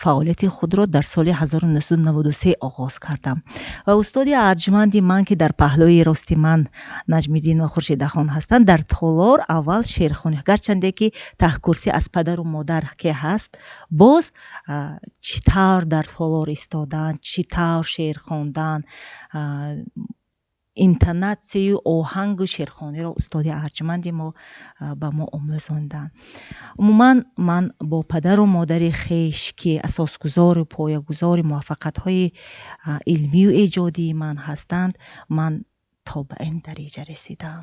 фаъолияти худро дар соли 1993 оғоз кардам. Ва устоди арҷманди ман, ки дар паҳлӯи рости ман Наҷмиддинова Хуршидахон ҳастанд, дар толор аввал шеърхонӣ, гарчанде ки таҳкурсӣ аз падару модар ки ҳаст, боз чӣ тавр дар толор истодан, чӣ тавр шеър хондан, интонатсияю оҳангу шеърхониро устоди арҷманди мо ба мо омӯзонданд. Умуман, ман бо падару модари хеш, ки асосгузору поягузори муваффақиятҳои илмию эҷодии ман ҳастанд, ман то ба ин дариҷа расидам,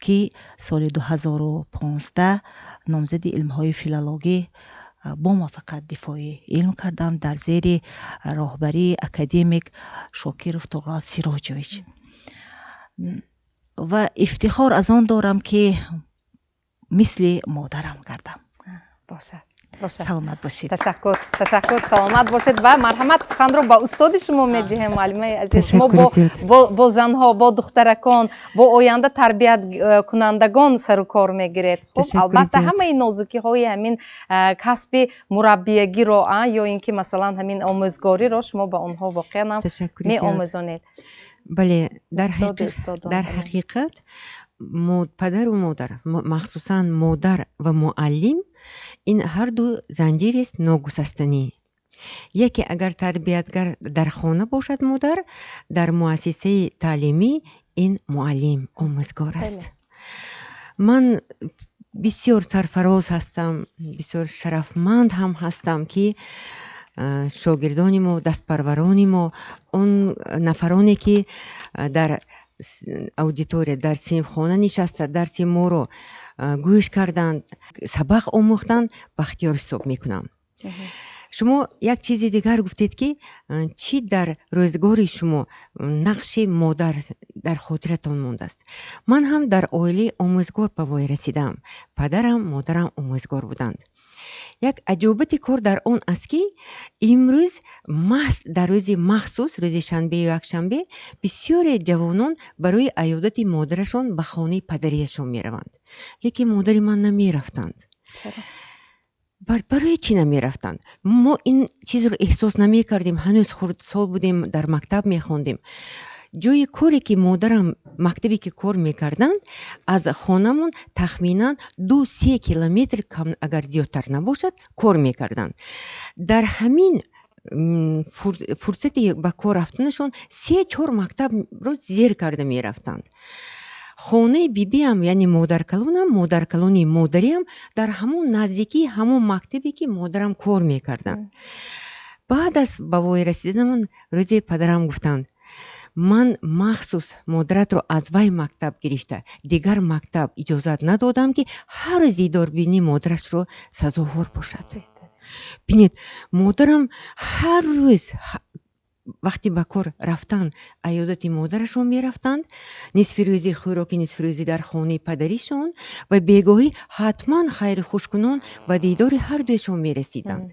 ки соли 2015 номзади илмҳои филологӣ бо муваффақият дифои илм кардам дар зери роҳбарии академик Шокиров Туғрал Сироҷович. Ва ифтихор аз он дорам, ки мисли модарам гардам. Бошад, бошад. Саломат бошед. Ташаккур, ташаккур, саломат бошед. Ва марҳамат, суханро ба устоди шумо медиҳем. Муаллимаи азиз, шумо бо занҳо, бо духтаракон, бо оянда тарбияткунандагон сару кор мегиред. Хуб, албатта, ҳамаи нозукиҳои ҳамин касби мураббиягиро ё ин ки, масалан, ҳамин омӯзгориро шумо ба онҳо воқеан ҳам меомӯзонед. Бале, дар ҳақиқат падару модар, махсусан модар ва муаллим, ин ҳарду занҷирест ногусастанӣ. Яке агар тарбиятгар дар хона бошад, модар, дар муассисаи таълимӣ ин муаллим, омӯзгор аст. Ман бисёр сарфароз ҳастам, бисёр шарафманд ҳам ҳастам, ки шогирдони мо, дастпарварони мо, он нафароне, ки дар аудитория, дар синфхона нишаста дарси моро гӯш карданд, сабақ омӯхтанд, бахтиёр ҳисоб мекунам. Шумо як чизи дигар гуфтед, ки чӣ дар рӯзгори шумо нақши модар дар хотиратон мондааст. Ман ҳам дар оилаи омӯзгор ба воя расидаам. Падарам, модарам омӯзгор буданд. Як аҷоибати кор дар он аст, ки имрӯз маҳз дар рӯзи махсус, рӯзи шанбею якшанбе, бисёре ҷавонон барои аёдати модарашон ба хонаи падарияшон мераванд. Лекин модари ман намерафтанд. Барои чӣ намерафтанд? Мо ин чизро эҳсос намекардем, ҳанӯз хурдсол будем, дар мактаб мехондем. Ҷои коре ки модарам, мактабе ки кор мекарданд, аз хонамон тахминан 2-3 километр кам агар зиёдтар набошад, кор мекарданд. Дар ҳамин фурсати ба кор рафтанашон се чор мактабро зер карда мерафтанд. Хонаи бибиам, яъне модаркалонам, модаркалони модариам, дар ҳамон наздикии ҳамон мактабе ки модарам кор мекарданд. Баъд аз ба воя расиданамон рӯзе падарам гуфтанд: «Ман махсус модаратро аз вай мактаб гирифта, дигар мактаб иҷозат надодам, ки ҳар рӯз дидорбинии модарашро сазовор бошад». Бинед, модарам ҳар рӯз вақти ба кор рафтан аёдати модарашон мерафтанд, нисфи рӯзи хӯроки нисфи рӯзӣ дар хонаи падаришон ва бегоҳӣ ҳатман хайру хушкунон ба дидори ҳардуяшон мерасиданд.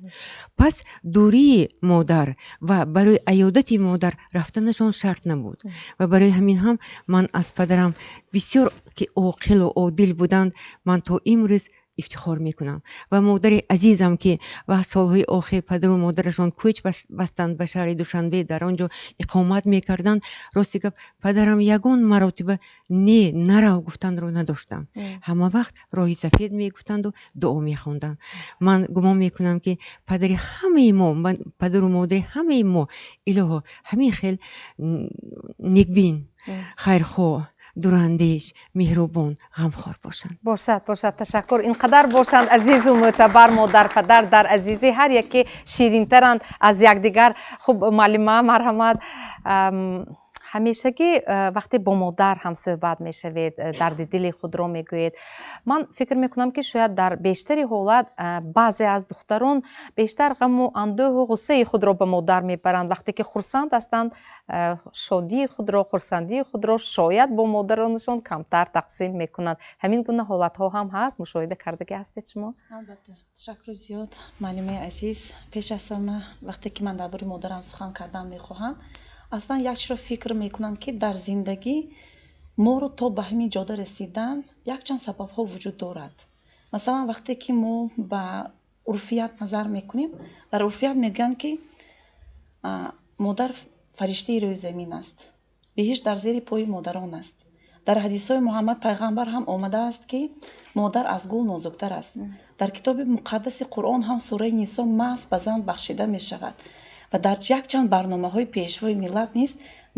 Пас дурии модар ва барои аёдати модар рафтанашон шарт набуд. Ва барои ҳамин ҳам ман аз падарам бисёр, ки оқилу одил буданд, ман то имрӯз ифтихор мекунам. Ва модари азизам, ки ва солҳои охир падару модарашон кӯч бастанд ба шаҳри Душанбе, дар он ҷо иқомат мекарданд. Рости гап, падарам ягон маротиба «не, нарав» гуфтанро надоштанд. Ҳама вақт роҳи сафед мегуфтанду дуо мехонданд. Ман гумон мекунам, ки падари ҳамаи мо, падару модари ҳамаи мо, илоҳо, ҳамин хел некбин, хайрхоҳ, дурандеш, меҳрубон, ғамхор бошанд. Бошад, бошад, ташаккур. Ин қадар бошанд азизу мӯътабар модар, падар, дар азизӣ ҳар яке ширинтаранд аз якдигар. Хуб, муаллима, марҳамат. Ҳамешагӣ вақте бо модар ҳамсӯҳбат мешавед, дарди дили худро мегӯед, ман фикр мекунам, ки шояд дар бештари ҳолат баъзе аз духтарон бештар ғаму андӯҳу ғуссаи худро ба модар мебаранд. Вақте ки хурсанд ҳастанд, шодии худро, хурсандии худро шояд бо модаронашон камтар тақсим мекунанд. Ҳамин гуна ҳолатҳо ҳам ҳаст, мушоҳида кардагӣ ҳастед шумо? Албатта, ташаккури зиёд, муаллимаи азиз. Пеш аз ҳама, вақте ки ман дар бораи модарам сухан кардан мехоҳам, аслан як чизро фикр мекунам, ки дар зиндагӣ моро то ба ҳамин ҷода расидан якчанд сабабҳо вуҷуд дорад. Масалан, вақте ки мо ба урфият назар мекунем, дар урфият мегӯянд, ки модар фариштаи рӯи замин аст, биҳишт дар зери пои модарон аст. Дар ҳадисҳои Муҳаммад пайғамбар ҳам омадааст, ки модар аз гул нозуктар аст. Дар китоби муқаддаси Қуръон ҳам сураи Нисо маҳз ба зан бахшида мешавад ва дар якчанд барномаҳои Пешвои миллат низ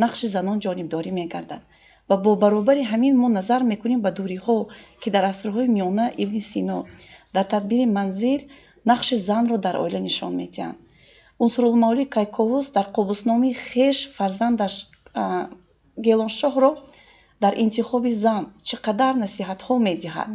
нақши занон ҷонибдорӣ мегардад. Ва бо баробари ҳамин мо назар мекунем ба дуриҳо, ки дар асрҳои миёна Ибни Сино дар Тадбири манзил нақши занро дар оила нишон медиҳанд. Унсурулмавлӣ Кайковус дар Қобусномаи хеш фарзандаш Гелоншоҳро дар интихоби зан чӣ қадар насиҳатҳо медиҳад.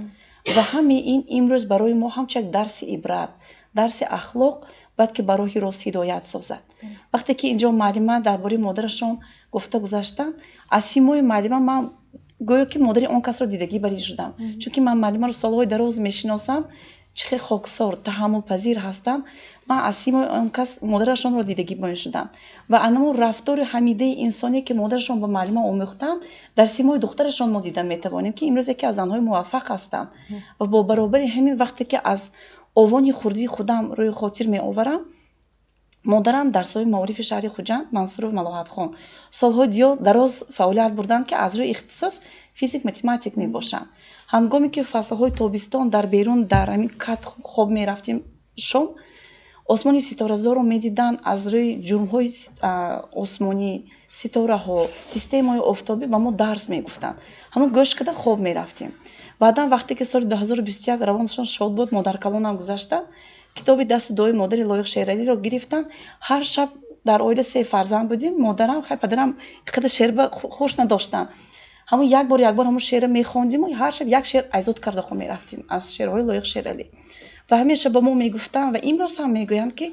Ва ҳамаи ин имрӯз барои мо ҳамчун як дарси ибрат, дарси ахлоқ бояд, ки ба роҳи рост ҳидоят созад. Вақте ки инҷо муаллима дар бораи модарашон гуфта гузаштанд, аз симои муаллима ман гӯё ки модари он касро дидагӣ барин шудам, чунки ман муаллимаро солҳои дароз мешиносам, чӣ хел хоксор, таҳаммулпазир ҳастанд. Ман аз симои он кас модарашонро дидагӣ барин шудам. Ва анамун рафтори ҳамидаи инсоне, ки модарашон ба муаллима омӯхтанд, дар симои духтарашон мо дида метавонем, ки имрӯз яке аз занҳои муваффақ ҳастанд. Ва бо баробари ҳамин, вақте ки аз овони хурдии худам рӯи хотир меоварам, модарам дар соҳаи маорифи шаҳри Хуҷанд, Мансуров Малоҳатхон, солҳои дароз фаъолият бурданд, ки аз рӯи ихтисос физик математик мебошанд. Ҳангоме ки фаслҳои тобистон дар берун дар ҳамин кат хоб мерафтем, шом осмони ситоразорро медиданд, аз рӯи ҷурмҳои осмонӣ, ситораҳо, системаҳои офтобӣ ба мо дарс мегуфтанд. Ҳамон гӯш карда хоб мерафтем. Баъдан, вақте ки соли 2021, равонашон шод буд, модаркалонам гузаштанд, китоби «Дасту дуои модари» Лоиқ Шералиро гирифтам. Ҳар шаб, дар оила се фарзанд будем, модарам, хай, падарам иқадар шеърба хуш надоштанд, ҳамон як бор, як бор ҳамон шеърро мехондиму ҳар шаб як шеър айзод карда хоб мерафтем аз шеърҳои Лоиқ Шералӣ. Ва ҳамеша ба мо мегуфтанд ва имрӯз ҳам мегӯянд, ки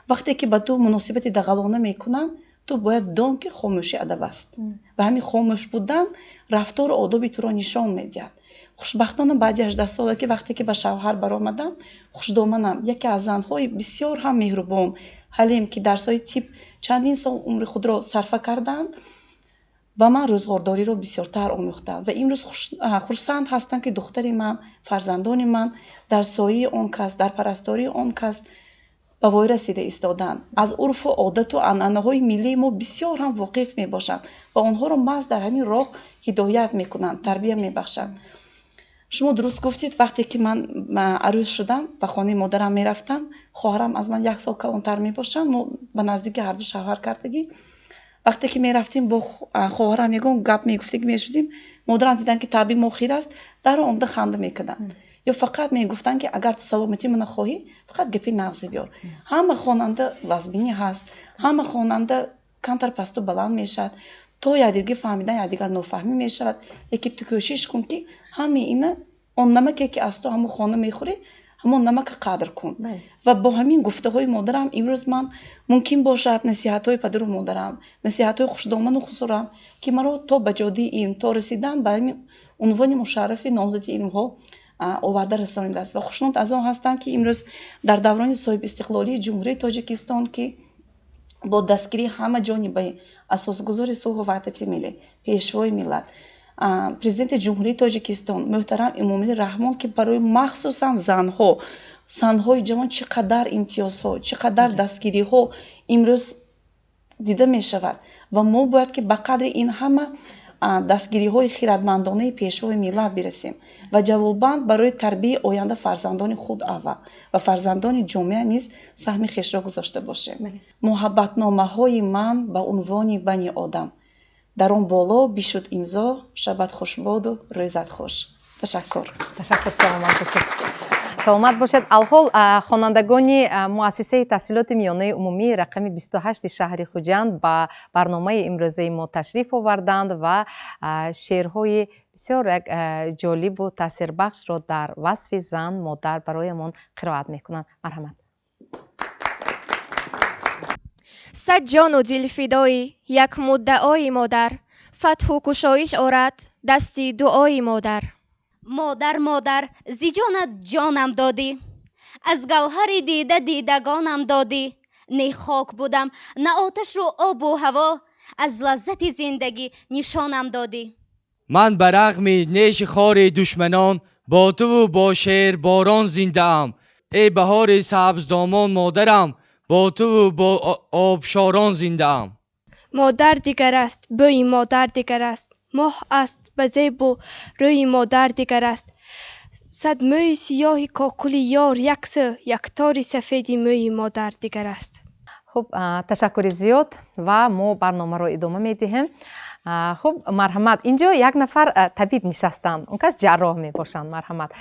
Вақте ки ба ту муносибати дағалона мекунанд, ту бояд дон, ки хомӯшӣ адаб аст, ва ҳамин хомӯш будан рафтору одоби туро нишон медиҳад. Хушбахтона, баъди 18 сола ки вақте ки ба шавҳар баромадам, хушдоманам яке аз занҳои бисёр ҳам меҳрубон, ҳалим, ки дар соҳаи тиб чандин сол умри худро сарфа кардаанд, ба ман рӯзғордориро бисёртар омӯхтанд. Ва имрӯз хурсанд ҳастам, ки духтари ман, фарзандони ман дар сояи он кас, дар парастории он кас ба воя расида истоданд. Аз урфу одату анъанаҳои миллии мо бисёр ҳам воқиф мебошанд ва онҳоро маҳз дар ҳамин роҳ ҳидоят мекунанд, тарбия мебахшанд. Шумо дуруст гуфтед, вақте ки ман арӯс шудам, ба хонаи модарам мерафтам. Хоҳарам аз ман як сол калонтар мебошанд, мо ба наздики ҳарду шавҳар кардагӣ. Вақте ки мерафтем, бо хоҳарам ягон гап мегуфтагӣ мешудем, модарам диданд, ки табъи мо хир аст, дарро омада ханда мекарданд ё фақат мегуфтанд, ки агар ту саломатӣ мана хоҳӣ, фақат гапи нағзе биёр. Ҳама хонанда вазбинӣ ҳаст, ҳама хонанда камтар пасту баланд мешавад, то якдигар фаҳмидан якдигар нофаҳмӣ мешавад, лекин ту кӯшиш кун, ки ҳамаи ина он намаке, ки аз ту ҳамон хона мехӯрӣ, ҳамон намака қадр кун. Ва бо ҳамин гуфтаҳои модарам имрӯз ман мумкин бошад, насиҳатҳои падару модарам, насиҳатҳои хушдоману хусурам, ки маро то ба ҷодаи илм, то расидан ба ҳамин унвони мушаррафи номзади илмҳо оварда расонидааст. Ва хушнуд аз он ҳастам, ки имрӯз дар даврони соҳибистиқлолии Ҷумҳурии Тоҷикистон, ки бо дастгирии ҳама ҷонибаи асосгузори сулҳу ваҳдати миллӣ, Пешвои миллат, Президенти Ҷумҳурии Тоҷикистон муҳтарам Эмомалӣ Раҳмон, ки барои махсусан занҳо, занҳои ҷавон чӣ қадар имтиёзҳо, чӣ қадар дастгириҳо имрӯз дида мешавад, ва мо бояд ки ба қадри ин ҳама дастгириҳои хирадмандонаи Пешвои миллат бирасем ва ҷавобан барои тарбияи оянда фарзандони худ аввал ва фарзандони ҷомеа низ саҳми хешро гузошта бошем. Муҳаббатномаҳои ман ба унвони бани одам дар он боло бишуд имзо. Шабат хушбоду рӯзат хуш. Ташаккур. Ташаккур, саломат бошед, саломат бошед. Алҳол хонандагони муассисаи таҳсилоти миёнаи умумии рақами 28 шаҳри Хуҷанд ба барномаи имрӯзаи мо ташриф оварданд ва шеърҳои бисёр як ҷолибу таъсирбахшро дар васфи зан, модар бароямон қироат мекунанд. Марҳамат. Сад ҷону дил фидои як муддаои модар, фатҳу кушоиш орад дасти дуои модар. Модар, модар, зи ҷонат ҷонам додӣ, аз гавҳари дида дидагонам додӣ. Не хок будам, на оташу обу ҳаво, аз лаззати зиндагӣ нишонам додӣ. Ман ба рағми неши хори душманон бо туву бо шерборон зиндаам. Эй баҳори сабздомон модарам, бо туву бо обшорон зиндаам. Модар дигар аст, бӯи модар дигар аст, моҳ аст ба зебу рӯи модар дигар аст. Сад мӯи сиёҳи кокули ёр яксӯ, як тори сафеди мӯи модар дигар аст. Хуб, ташаккури зиёд, ва мо барномаро идома медиҳем. Хуб, марҳамат, инҷо як нафар табиб нишастанд, он кас ҷарроҳ мебошанд. Марҳамат,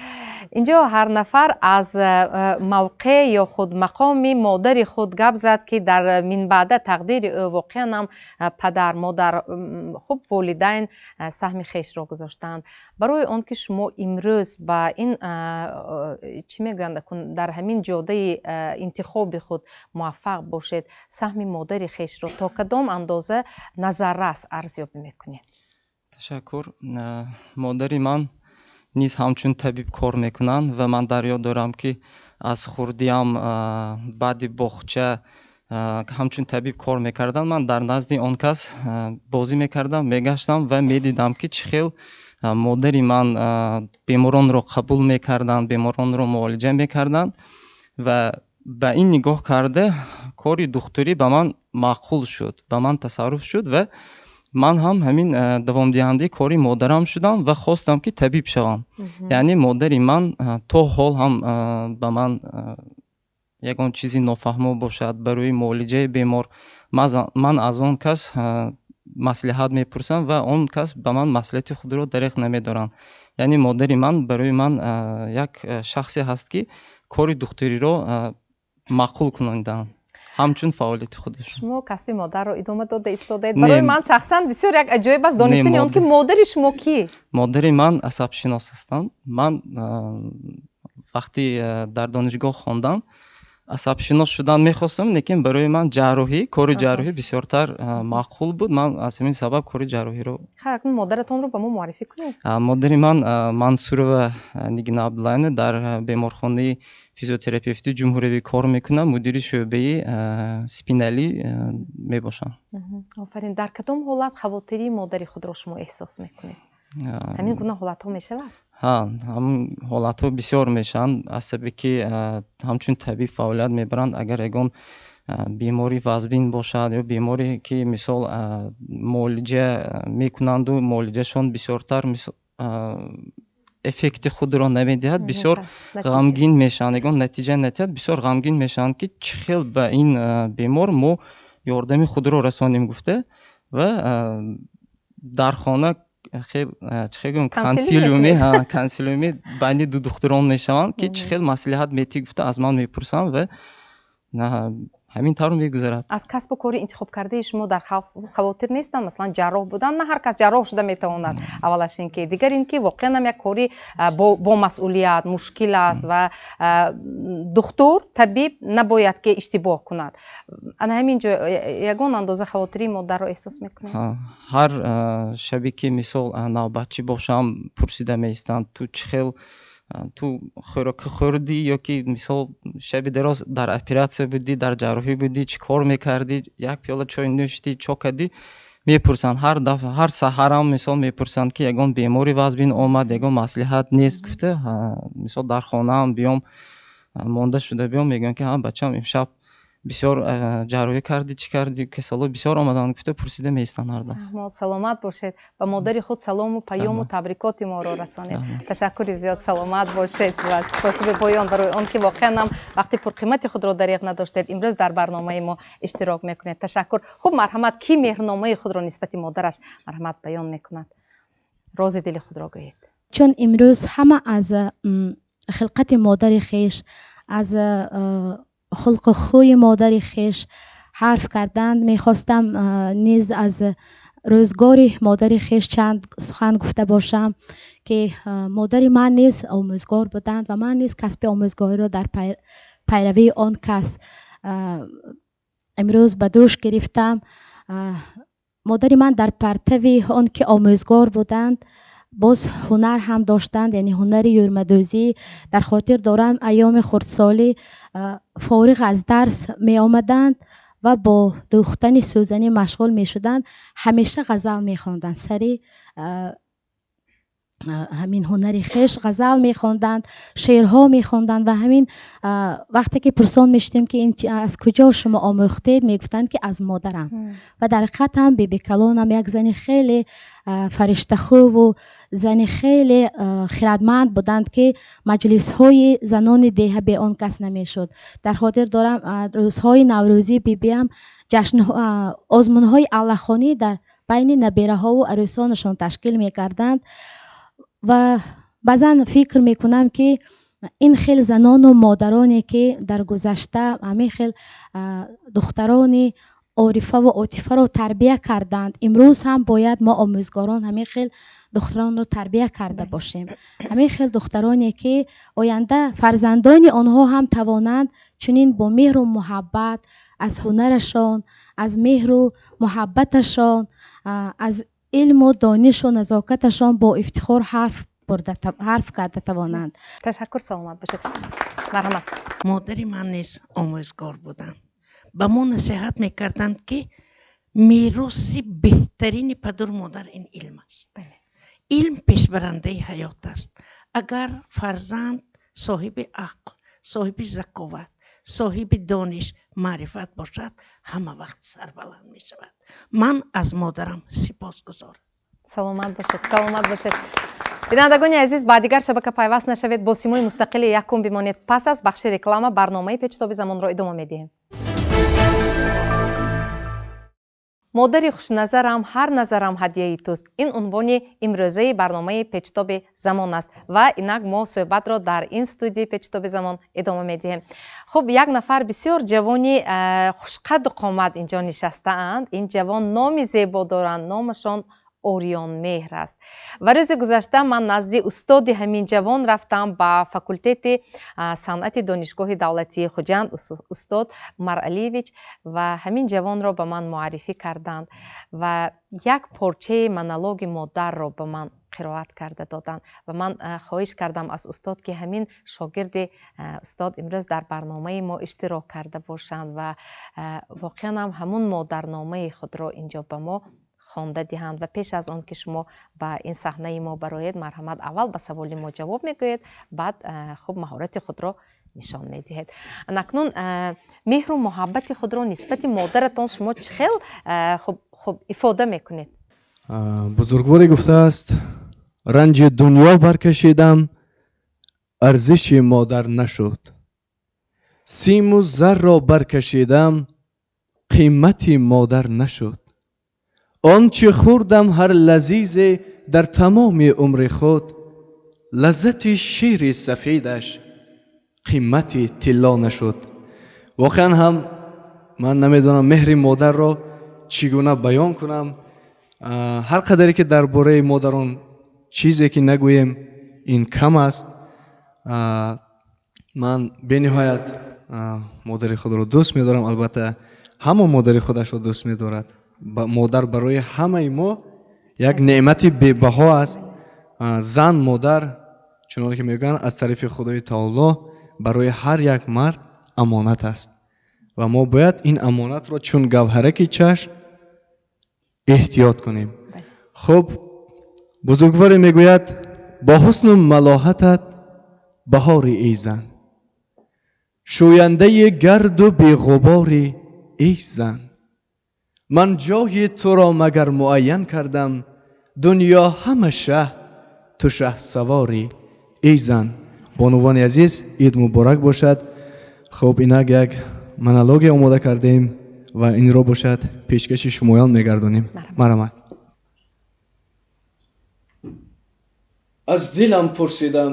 инҷо ҳар нафар аз мавқеъ ё худ мақоми модари худ гап зад, ки дар минбаъда тақдири ӯ воқеан ҳам падар, модар, хуб, волидайн саҳми хешро гузоштаанд барои он ки шумо имрӯз ба ин чӣ мегӯянд, дар ҳамин ҷодаи интихоби худ муваффақ бошед. Саҳми модари хешро то кадом андоза назаррас арзёбӣ мекунед? Ташаккур. Модари ман низ ҳамчун табиб кор мекунанд ва ман дар ёд дорам, ки аз хурдиам баъди боғча ҳамчун табиб кор мекарданд. Ман дар назди он кас бозӣ мекардам, мегаштам ва медидам, ки чӣ хел модари ман беморонро қабул мекарданд, беморонро муолиҷа мекарданд ва ба ин нигоҳ карда кори духтурӣ ба ман маъқул шуд, ба ман тасарруф шуд ва ман ҳам ҳамин давомдиҳандаи кори модарам шудам ва хостам, ки табиб шавам. Яъне модари ман то ҳол ҳам ба ман ягон чизи нофаҳмо бошад барои муолиҷаи бемор, ман аз он кас маслиҳат мепурсам ва он кас ба ман маслиҳати худро дареғ намедоранд. Яъне модари ман барои ман як шахсе ҳаст, ки кори духтуриро маъқул кунондаанд ҳамчун фаъолияти худашон. Шумо касби модарро идома дода истодаед. Барои ман шахсан бисёр як аҷоиб аст донистани он, ки модари шумо кӣ? Модари ман асабшинос ҳастанд. Ман вақте дар донишгоҳ хондам, Асабшинос шудан мехостам, лекин барои ман ҷарроҳӣ, кори ҷарроҳӣ бисёртар маъқул буд. Ман аз ҳамин сабаб кори ҷарроҳиро. Хайр, акнун модаратонро ба мо муаррифӣ кунед. Модари ман Мансурова Нигина Абдуллаевна дар беморхонаи физиотерапевтии ҷумҳуриявӣ кор мекунад, мудири шӯъбаи спиналӣ мебошанд. Офарин. Дар кадом ҳолат хавотирии модари худро шумо эҳсос мекунед? Ҳамин гуна ҳолатҳо мешавад? Ҳа, ҳамин ҳолатҳо бисёр мешаванд, аз сабаби ки ҳамчун табиб фаъолият мебаранд. Агар ягон бемори вазбин бошад ё беморе ки, мисол, муолиҷа мекунанду муолиҷашон бисёртар эффекти худро намедиҳад, бисёр ғамгин мешаванд. Ягон натиҷа надиҳад, бисёр ғамгин мешаванд, ки чӣ хел ба ин бемор мо ёрдами худро расонем гуфта, ва дар хона хел, чӣ хел гӯям, консилиуми байни ду духтурон мешаванд, ки чӣ хел маслиҳат метиҳӣ гуфта аз ман мепурсанд ва ҳамин тавр мегузарад. Аз касбу кори интихобкардаи шумо дар хавотир нестанд? Масалан, ҷарроҳ будан, на ҳар кас ҷарроҳ шуда метавонад. Аввалаш ин ки, дигар ин ки воқеан ҳам як кори бо масъулият, мушкил аст ва духтур, табиб набояд ки иштибоҳ кунад. Ана ҳамин ҷо ягон андоза хавотирии модарро эҳсос мекунед? Ҳар шабе ки, мисол, навбатчӣ бошам, пурсида меистанд: ту чӣ хел, ту хӯрока хӯрдӣ ё ки, мисол, шаби дароз дар оператсия будӣ, дар ҷарроҳӣ будӣ, чӣ кор мекардӣ, як пиёла чой нӯшидӣ, чо кардӣ, мепурсанд. Ҳар дафъа, ҳар саҳарам, мисол, мепурсанд, ки ягон бемори вазбин омад, ягон маслиҳат нест гуфта. Мисол, дар хонаам биём, монда шуда биём, мегӯянд, ки ҳа, бачам, имшаб бисёр ҷарроҳӣ кардӣ, чӣ кардӣ, касалҳо бисёр омаданд гуфта пурсида меистанд ҳар дафъа. Раҳмат, саломат бошед. Ба модари худ салому паёму табрикоти моро расонед. Ташаккури зиёд, саломат бошед ва споси бепоён барои он ки воқеан ҳам вақти пурқимати худро дареғ надоштед, имрӯз дар барномаи мо иштирок мекунед. Ташаккур. Хуб, марҳамат, кӣ меҳрномаи худро нисбати модараш, марҳамат, баён мекунад? Рози дили худро гӯед. Чун имрӯз ҳама аз хилқати модари хеш, аз хулқу хӯи модари хеш ҳарф карданд, мехостам низ аз рӯзгори модари хеш чанд сухан гуфта бошам, ки модари ман низ омӯзгор буданд ва ман низ касби омӯзгориро дар пайравии он кас имрӯз ба дӯш гирифтам. Модари ман дар партави он ки омӯзгор буданд, боз ҳунар ҳам доштанд, яъне ҳунари юрмадӯзӣ. Дар хотир дорам, айёми хурдсолӣ фориғ аз дарс меомаданд ва бо дӯхтани сӯзанӣ машғул мешуданд. Ҳамеша ғазал мехонданд, сари ҳамин ҳунари хеш ғазал мехонданд, шеърҳо мехонданд. Ва ҳамин вақте ки пурсон мешудем, ки ин аз куҷо шумо омӯхтед, мегуфтанд, ки аз модарам. Ва дар ҳақиқат ҳам бибикалонам як зани хеле фариштахӯву зани хеле хирадманд буданд, ки маҷлисҳои занони деҳа бе он кас намешуд. Дар хотир дорам, рӯзҳои наврӯзӣ бибиам ҷашн, озмунҳои аллахонӣ дар байни набераҳову арӯсонашон ташкил мекарданд. Ва баъзан фикр мекунам, ки ин хел занону модароне, ки дар гузашта ҳамин хел духтарони орифаву отифаро тарбия карданд, имрӯз ҳам бояд мо омӯзгорон ҳамин хел духтаронро тарбия карда бошем, ҳамин хел духтароне, ки оянда фарзандони онҳо ҳам тавонанд чунин бо меҳру муҳаббат аз ҳунарашон, аз меҳру муҳаббаташон, аз илму донишу назокаташон бо ифтихор ҳарф карда тавонанд. Ташаккур, саломат бошед. Марҳамат. Модари ман низ омӯзгор буданд. Ба мо насиҳат мекарданд, ки мероси беҳтарини падару модар ин илм аст. Илм пешбарандаи ҳаёт аст. Агар фарзанд соҳиби ақл, соҳиби заковат, соҳиби дониш, маърифат бошад, ҳама вақт сарбаланд мешавад. Ман аз модарам сипосгузорам. Саломат бошед, саломат бошед. Бинандагони азиз, ба дигар шабака пайваст нашавед, бо Симои мустақили якум бимонед. Пас аз бахши реклама барномаи Печтоби замонро идома медиҳем. Модари хушназарам, ҳар назарам ҳадияи туст. Ин унвони имрӯзаи барномаи Печтоби замон аст ва инак мо суҳбатро дар ин студияи Печтоби замон идома медиҳем. Хуб, як нафар бисёр ҷавони хушқадду қомат инҷо нишастаанд. Ин ҷавон номи зебо доранд, номашон Ориёнмеҳр аст. Ва рӯзи гузашта ман назди устоди ҳамин ҷавон рафтам ба факултети санъати Донишгоҳи давлатии Хуҷанд, устод Умаралиевич, ва ҳамин ҷавонро ба ман муаррифӣ карданд ва як порчаи монологи модарро ба ман қироат карда доданд. Ва ман хоҳиш кардам аз устод, ки ҳамин шогирди устод имрӯз дар барномаи мо иштирок карда бошанд ва воқеан ҳам ҳамун модарномаи худро инҷо ба мо хонда диҳанд. Ва пеш аз он ки шумо ба ин саҳнаи мо бароед, марҳамат, аввал ба саволи мо ҷавоб мегӯед, баъд хуб маҳорати худро нишон медиҳед. Акнун меҳру муҳаббати худро нисбати модаратон шумо чӣ хел хуб ифода мекунед? Бузургворе гуфтааст: ранҷи дунё баркашидам, арзиши модар нашуд, симу зарро баркашидам, қимати модар нашуд, он чӣ хӯрдам ҳар лазизе дар тамоми умри худ, лаззати шири сафедаш қимати тилло нашуд. Воқеан ҳам ман намедонам меҳри модарро чӣ гуна баён кунам. Ҳар қадаре ки дар бораи модарон чизе ки нагӯем, ин кам аст. Ман бениҳоят модари худро дӯст медорам. Албатта, ҳама модари худашро дӯст медорад. Модар барои ҳамаи мо як неъмати бебаҳо аст. Зан, модар, чуноне ки мегӯянд, аз тарафи Худои Таоло барои ҳар як мард амонат аст ва мо бояд ин амонатро чун гавҳараки чашм эҳтиёт кунем. Хуб, бузургворе мегӯяд: бо ҳусну малоҳатат баҳори, эй зан, шӯяндаи гарду беғубори, эй зан, ман ҷои туро магар муайян кардам, дунё ҳама шаҳ, ту шаҳсаворӣ, эй зан. Бонувони азиз, ид муборак бошад. Хуб, инак як монология омода кардем ва инро бошад пешкаши шумоён мегардонем. Марҳамат. Аз дилам пурсидам: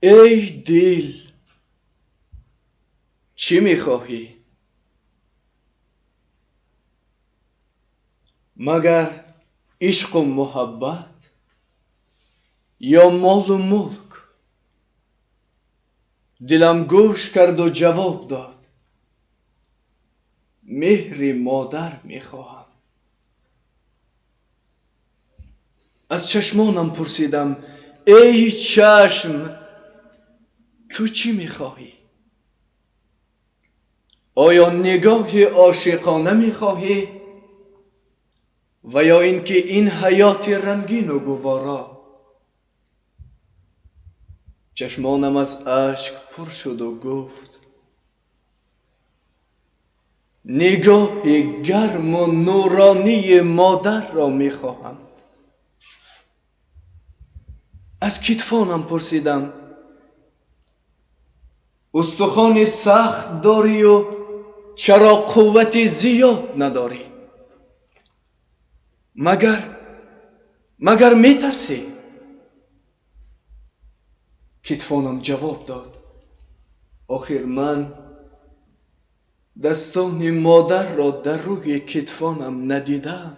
эй дил, чӣ мехоҳӣ? Магар ишқу муҳаббат ё молу мулк? Дилам гӯш карду ҷавоб дод: меҳри модар мехоҳам. Аз чашмонам пурсидам: эй чашм, ту чӣ мехоҳӣ? Оё нигоҳи ошиқона мехоҳӣ ва ё ин ки ин ҳаёти рангину гуворо? Чашмонам аз ашк пур шуду гуфт: нигоҳи гарму нуронии модарро мехоҳам. Аз китфонам пурсидам: устухони сахт дорию чаро қуввати зиёд надорӣ? Магар метарсӣ? Китфонам ҷавоб дод: охир ман дастони модарро дар рӯи китфонам надидам.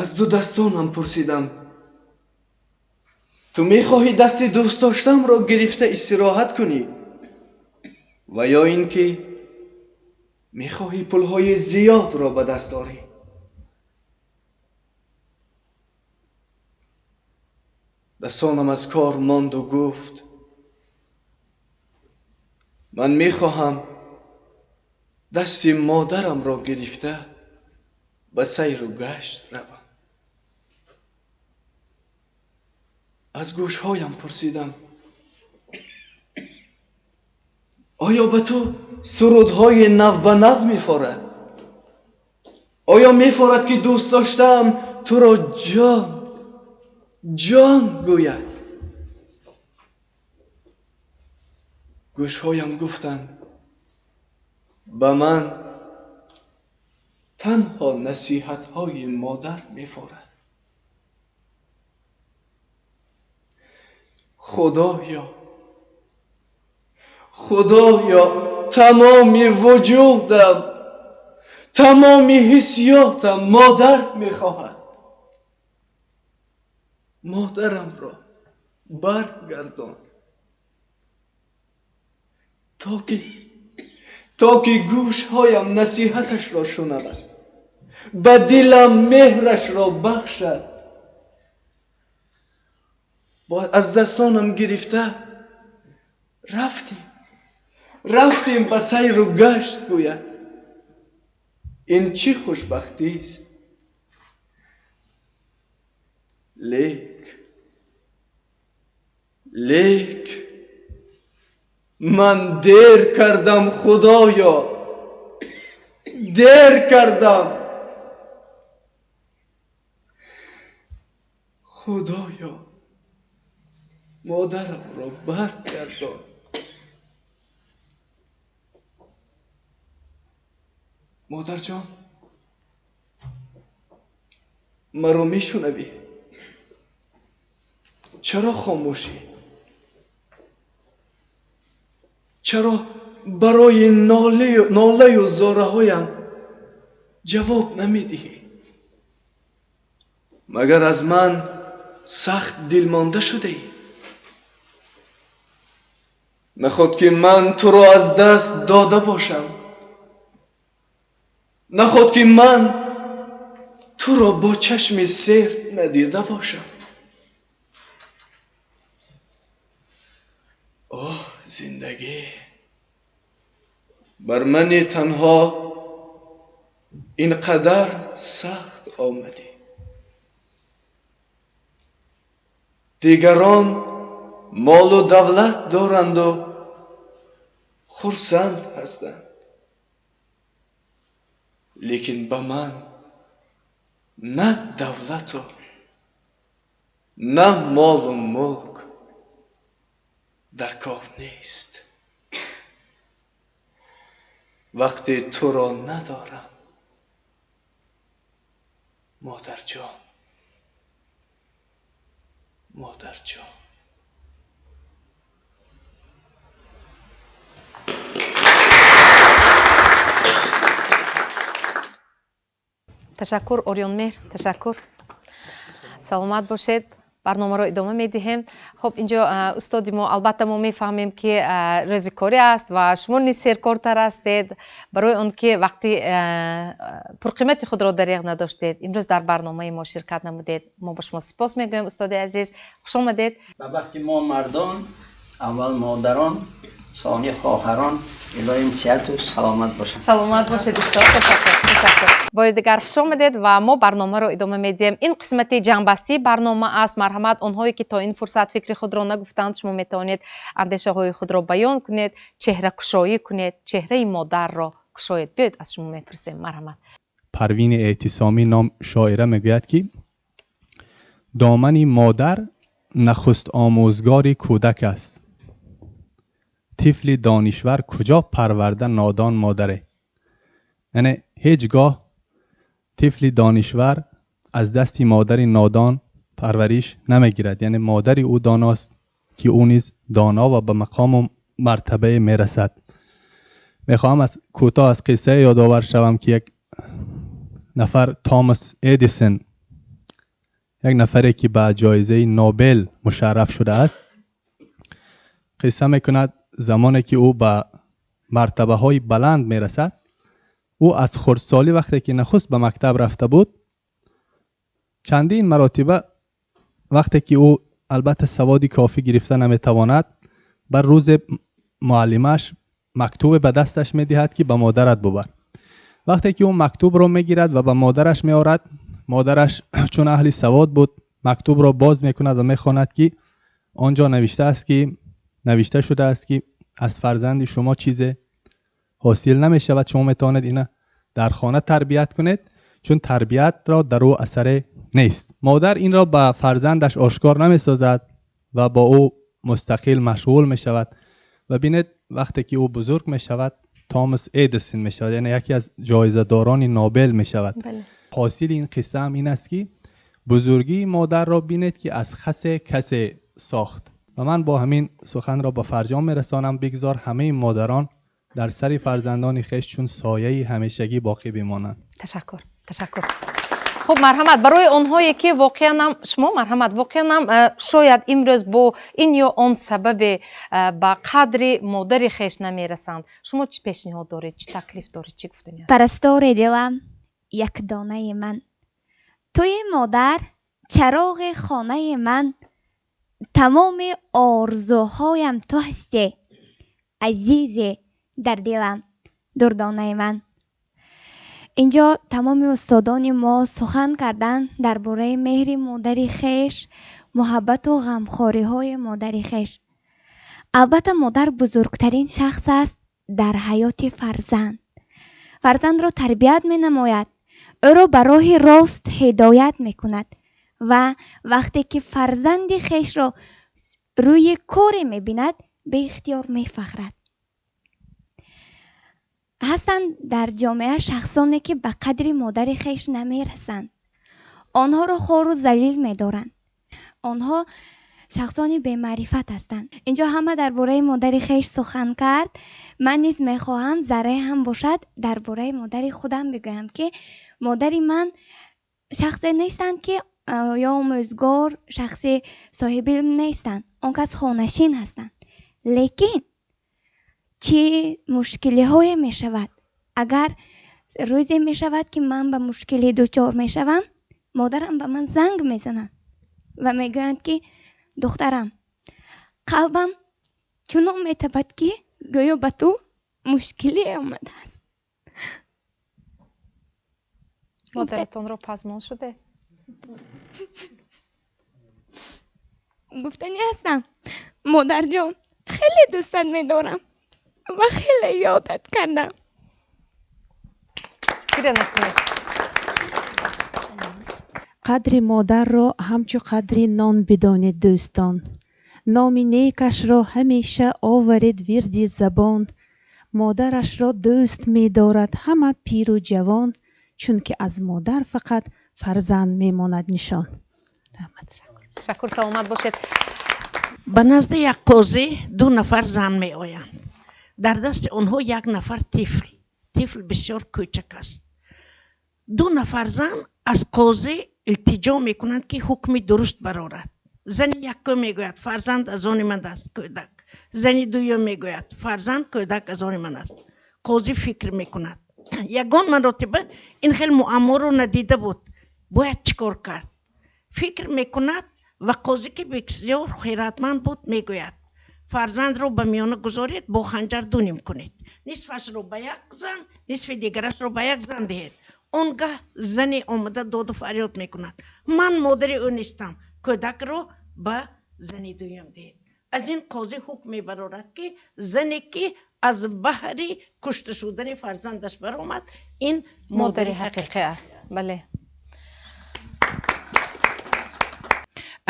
Аз ду дастонам пурсидам: ту мехоҳӣ дасти дӯстдоштамро гирифта истироҳат кунӣ ва ё ин ки мехоҳӣ пулҳои зиёдро ба даст орӣ? Дастонам аз кор монду гуфт: ман мехоҳам дасти модарамро гирифта ба сайру гашт равам. Аз гӯшҳоям пурсидам: оё ба ту сурудҳои нав ба нав мефорад? Оё мефорад, ки дӯст доштаам туро ҷон ҷон гӯяд? Гӯшҳоям гуфтанд: ба ман танҳо насиҳатҳои модар мефорад. Худоё, Худоё, Тамоми вуҷудам, тамоми ҳиссиётам модар мехоҳад. Модарамро баргардон, то ки гӯшҳоям насиҳаташро шунавад, ба дилам меҳрашро бахшад. Бояд аз дастонам гирифта рафтем ба сайру гашт гӯяд. Ин чӣ хушбахтист? Лек ман дер кардам, Худоё, дер кардам. Худоё, модарамро баргардон. Модарҷон, маро мешунавӣ? Чаро хомӯшӣ? Чаро барои нолаю зораҳоям ҷавоб намедиҳӣ? Магар аз ман сахт дилмонда шудаӣ? Наход ки ман туро аз даст дода бошам, наход ки ман туро бо чашми сер надида бошам. Оҳ, зиндагӣ бар мани танҳо ин қадар сахт омадӣ. Дигарон молу давлат доранду хурсанд ҳастанд, лекин ба ман на давлату на молу мулк дар кор нест. Вақте туро надорам, модарҷон, модарҷон. Ташаккур, Ориёнмеҳр, ташаккур. Саломат бошед. Барномаро идома медиҳем. Хуб, инҷо устоди мо, албатта мо мефаҳмем ки рӯзи корӣ аст ва шумо низ серкортар ҳастед, барои он ки вақти пурқимати худро дареғ надоштед, имрӯз дар барномаи мо ширкат намудед. Мо ба шумо сипос мегӯем, устоди азиз, хуш омадед. Ба бахти мо мардон, аввал модарон, сони хоҳарон, илоҳим сиҳату саломат бошанд. Саломат бошед, устод. Ташаккур, ташаккур. Бори дигар хуш омадед ва мо барномаро идома медиҳем. Ин қисмати ҷамъбастии барнома аст. Марҳамат, онҳое ки то ин фурсат фикри худро нагуфтанд, шумо метавонед андешаҳои худро баён кунед, чеҳракушоӣ кунед, чеҳраи модарро кушоед. Биёед аз шумо мепурсем. Марҳамат. Парвини Эътисомӣ ном шоира мегӯяд ки домани модар нахуст омӯзгори кӯдак аст. Тифли донишвар куҷо парварда нодон модаре? Яъне ҳеҷ гоҳ тифли донишвар аз дасти модари нодон парвариш намегирад. Яъне модари ӯ доност ки ӯ низ доно ва ба мақому мартабае мерасад. Мехоҳам аз кӯтоҳ аз қиссае ёдовар шавам ки як нафар Томас Эдисон, як нафаре ки ба ҷоизаи Нобел мушарраф шудааст, қисса мекунад замоне ки ӯ ба мартабаҳои баланд мерасад, ӯ аз хурдсолӣ вақте ки нахуст ба мактаб рафта буд, чандин маротиба вақте ки ӯ албатта саводи кофӣ гирифта наметавонад, бар рӯзе муаллимаш мактубе ба дасташ медиҳад ки ба модарат бубар. Вақте ки ӯ мактубро мегирад ва ба модараш меорад, модараш чун аҳли савод буд, мактубро боз мекунад ва мехонад ки он ҷо навишта шудааст ки аз фарзанди шумо чизе ҳосил намешавад, шумо метавонед ина дар хона тарбият кунед, чун тарбиятро дар ӯ асаре нест. Модар инро ба фарзандаш ошкор намесозад ва бо ӯ мустақил машғул мешавад. Ва бинед вақте ки ӯ бузург мешавад, Томас Эдисон мешавад, яъне яке аз ҷоизадорони Нобел мешавад. Ҳосили ин қисса ҳам ин аст ки бузургии модарро бинед ки аз хасе касе сохт. Ва ман бо ҳамин суханро ба фарҷом мерасонам. Бигзор ҳамаи модарон Дар сари фарзандони хеш чун сояи ҳамешагӣ боқӣ бимонанд. Ташаккур, ташаккур. Хуб, марҳамат, барои онҳое ки воқеан ҳам шумо, марҳамат, воқеан ҳам шояд имрӯз бо ин ё он сабабе ба қадри модари хеш намерасанд, шумо чӣ пешниҳод доред, чӣ таклиф доред, чӣ гуфтанӣ ҳаст? Парастори дилам, якдонаи ман, туи модар, чароғи хонаи ман, тамоми орзуҳоям ту ҳастӣ, азизе дар дилам, дурдонаи ман. Инҷо тамоми устодони мо сухан карданд дар бораи меҳри модари хеш, муҳаббату ғамхориҳои модари хеш. Албатта, модар бузургтарин шахс аст дар ҳаёти фарзанд. Фарзандро тарбият менамояд, ӯро ба роҳи рост ҳидоят мекунад ва вақте ки фарзанди хешро рӯи коре мебинад, беихтиёр мефахрад. Ҳастанд дар ҷомеа шахсоне ки ба қадри модари хеш намерасанд. Онҳоро хору залил медоранд. Онҳо шахсони бемаърифат ҳастанд. Инҷо ҳама дар бораи модари хеш сухан кард. Ман низ мехоҳам заррае ҳам бошад дар бораи модари худам бигӯям, ки модари ман шахсе нестанд ки ё омӯзгор, шахси соҳиби илм нестанд. Он кас хонашин ҳастанд. Лекин чӣ мушкилиҳое мешавад? Агар рӯзе мешавад ки ман ба мушкилӣ дучор мешавам, модарам ба ман занг мезанад ва мегӯянд ки духтарам, қалбам чунон метапад ки гӯё ба ту мушкилие омадааст. Модаратонро пазмон шуде? Гуфтанӣ ҳастам, модарҷон, хеле дӯстат медорам ва хеле ёдат кардам. Қадри модарро ҳамчу қадри нон бидонед, дӯстон. Номи некашро ҳамеша оваред вирди забон. Модарашро дӯст медорад ҳама пиру ҷавон, чунки аз модар фақат фарзанд мемонад нишон. Ташаккур, саломат бошед. Ба назди як қозӣ ду нафар зан меоянд. Дар дасти онҳо як нафар тифл. Тифл бисёр кӯчак аст. Ду нафар зан аз қозӣ илтиҷо мекунанд, ки ҳукми дуруст барорад. Зани якум мегӯяд, фарзанд аз они ман аст, кӯдак. Зани дуюм мегӯяд, фарзанд кӯдак аз они ман аст. Қозӣ фикр мекунад. Ягон маротиба ин хел муамморо надида буд. Бояд чӣ кор кард? Фикр мекунад ва қозӣ, ки бисёр хиратманд буд, мегӯяд: фарзандро ба миёна гузоред, бо ханҷар ду ним кунед. Нисфашро ба як зан, нисфи дигарашро ба як зан диҳед. Он гаҳ зане омада доду фарёд мекунад: ман модари ӯ нестам, кӯдакро ба зани дуюм диҳед. Аз ин қозӣ ҳукм мебарорад, ки зане ки аз баҳри кушта шудани фарзандаш баромад, ин модари ҳақиқӣ аст. Бале.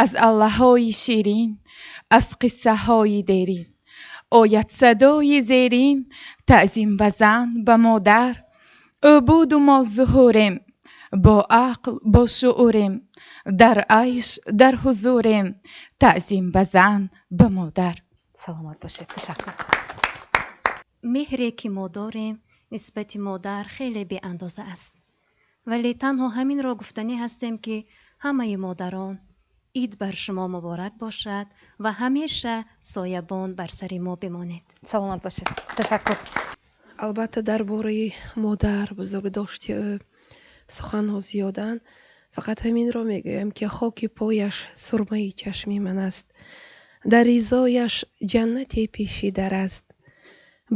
Аз аллаҳои ширин, аз қиссаҳои дерин, ояд садои зерин, таъзим ба зан, ба модар. Ӯ буду мо зуҳурем, бо ақл, бо шуурем, дар айш, дар ҳузурем, таъзим ба зан, ба модар. Саломат бошед, ташаккур. Меҳре ки мо дорем нисбати модар хеле беандоза аст. Вале танҳо ҳаминро гуфтанӣ ҳастем, ки ҳамаи модарон ид бар шумо муборак бошад ва ҳамеша соябон бар сари мо бимонед. Саломат бошед, ташаккур. Албатта, дар бораи модар, бузургдошти ӯ суханҳо зиёданд. Фақат ҳаминро мегӯям, ки хоки пояш сурмаи чашми ман аст, дар ризояш ҷаннате пеши дар аст.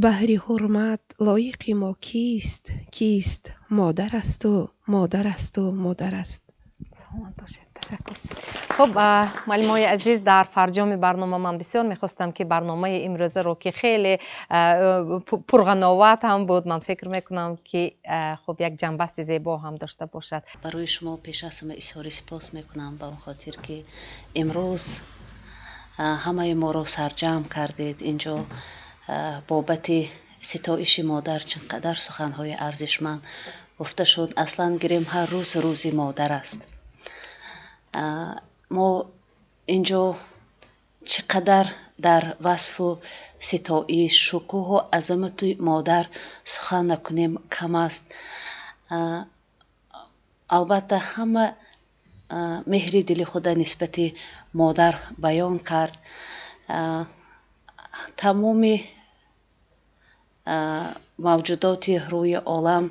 Баҳри ҳурмат лоиқи мо кист, кист? Модар асту, модар асту, модар аст. Саломат бошед, ташаккур. Хуб, муаллимои азиз, дар фарҷоми барнома ман бисёр мехостам, ки барномаи имрӯзаро, ки хеле пурғановат ҳам буд, ман фикр мекунам, ки хуб як ҷанбасти зебо ҳам дошта бошад. Барои шумо пеш аз ҳама изҳори сипос мекунам ба он хотир, ки имрӯз ҳамаи моро сарҷамъ кардед инҷо. Бобати ситоиши модар чӣ қадар суханҳои арзишманд гуфта шуд. Аслан гирем, ҳар рӯз рӯзи модар аст. Мо инҷо чӣ қадар дар васфу Ситоиш, шукӯҳу азамату модар сухан накунем, кам аст. Албатта, ҳама меҳри дили худа нисбати модар баён кард. Тамоми мавҷудоти рӯи олам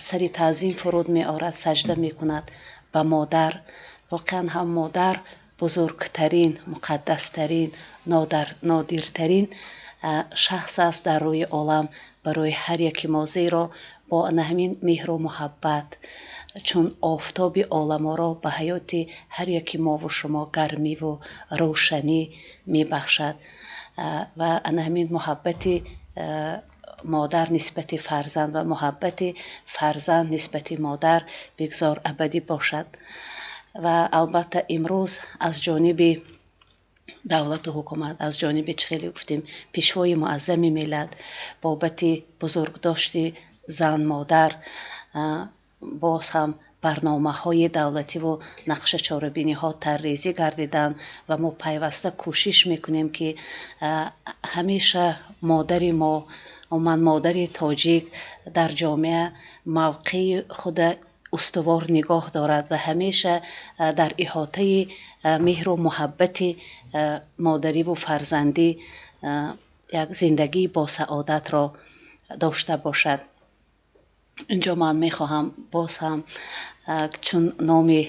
сари таъзим фуруд меорад, саҷда мекунад ба модар. Воқеан ҳам модар бузургтарин, муқаддастарин, нодиртарин шахс аст дар рӯи олам барои ҳар яки мо, зеро бо ана ҳамин меҳру муҳаббат чун офтоби оламоро ба ҳаёти ҳар яки мову шумо гармиву рӯшанӣ мебахшад. Ва ана ҳамин муҳаббати модар нисбати фарзанд ва муҳаббати фарзанд нисбати модар бигзор абадӣ бошад. Ва албатта, имрӯз аз ҷониби давлату ҳукумат, аз ҷониби, чӣ хеле гуфтем, Пешвои муаззами миллат бобати бузургдошти зан, модар боз ҳам барномаҳои давлативу нақша, чорабиниҳо таррезӣ гардиданд ва мо пайваста кӯшиш мекунем, ки ҳамеша модари мо, умуман модари тоҷик, дар ҷомеа мавқеи худа устувор нигоҳ дорад ва ҳамеша дар иҳотаи меҳру муҳаббати модариву фарзандӣ як зиндагии босаодатро дошта бошад. Инҷо ман мехоҳам боз ҳам, чун номи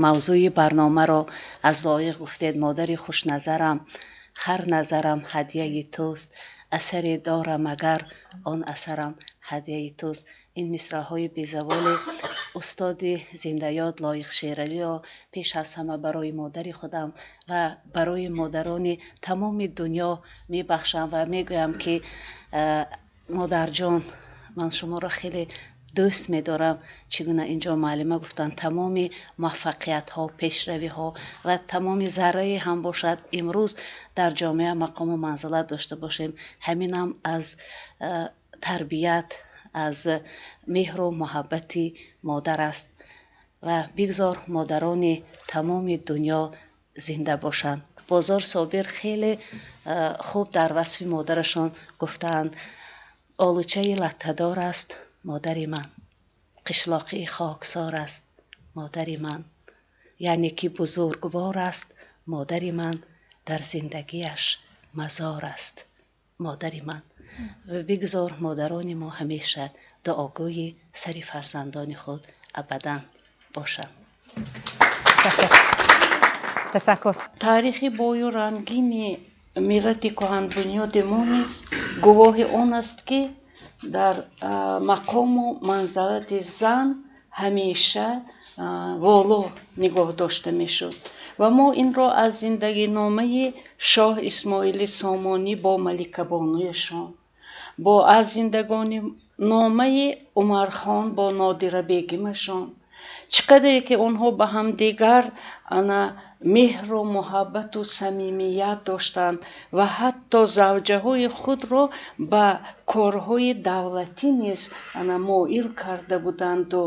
мавзӯи барномаро аз лоиқ гуфтед, «Модари хушназарам, ҳар назарам ҳадияи туст, асаре дорам агар, он асарам ҳадияи туст», ин мисраъҳои безаволи устоди зиндаёд Лоиқ Шералиро пеш аз ҳама барои модари худам ва барои модарони тамоми дунё мебахшам ва мегӯям, ки модарҷон, ман шуморо хеле дӯст медорам. Чӣ гуна инҷо муаллима гуфтанд, тамоми муваффақиятҳо, пешравиҳо ва тамоми заррае ҳам бошад, имрӯз дар ҷомеа мақому манзилат дошта бошем, ҳаминам аз тарбият, аз меҳру муҳаббати модар аст. Ва бигзор модарони тамоми дунё зинда бошанд. Бозор Собир хеле хуб дар васфи модарашон гуфтаанд: «Олучаи латтадор аст модари ман, қишлоқии хоксор аст модари ман, яъне ки бузургвор аст модари ман, дар зиндагиаш мазор аст модари ман». Бигзор модарони мо ҳамеша дуогӯи сари фарзандони худ абадан бошанд. Ташаккур. Таърихи бою рангини миллати кӯҳанбунёди мо низ гувоҳи он аст, ки дар мақому манзалати зан ҳамеша воло нигоҳ дошта мешуд. Ва мо инро аз зиндагиномаи шоҳ Исмоили Сомонӣ бо маликабонуяшон, бо аз зиндагониномаи Умархон бо Нодира бегимашон, чӣ қадре ки онҳо ба ҳамдигар ана меҳру муҳаббату самимият доштанд ва ҳатто завҷаҳои худро ба корҳои давлатӣ низ ана моил карда буданду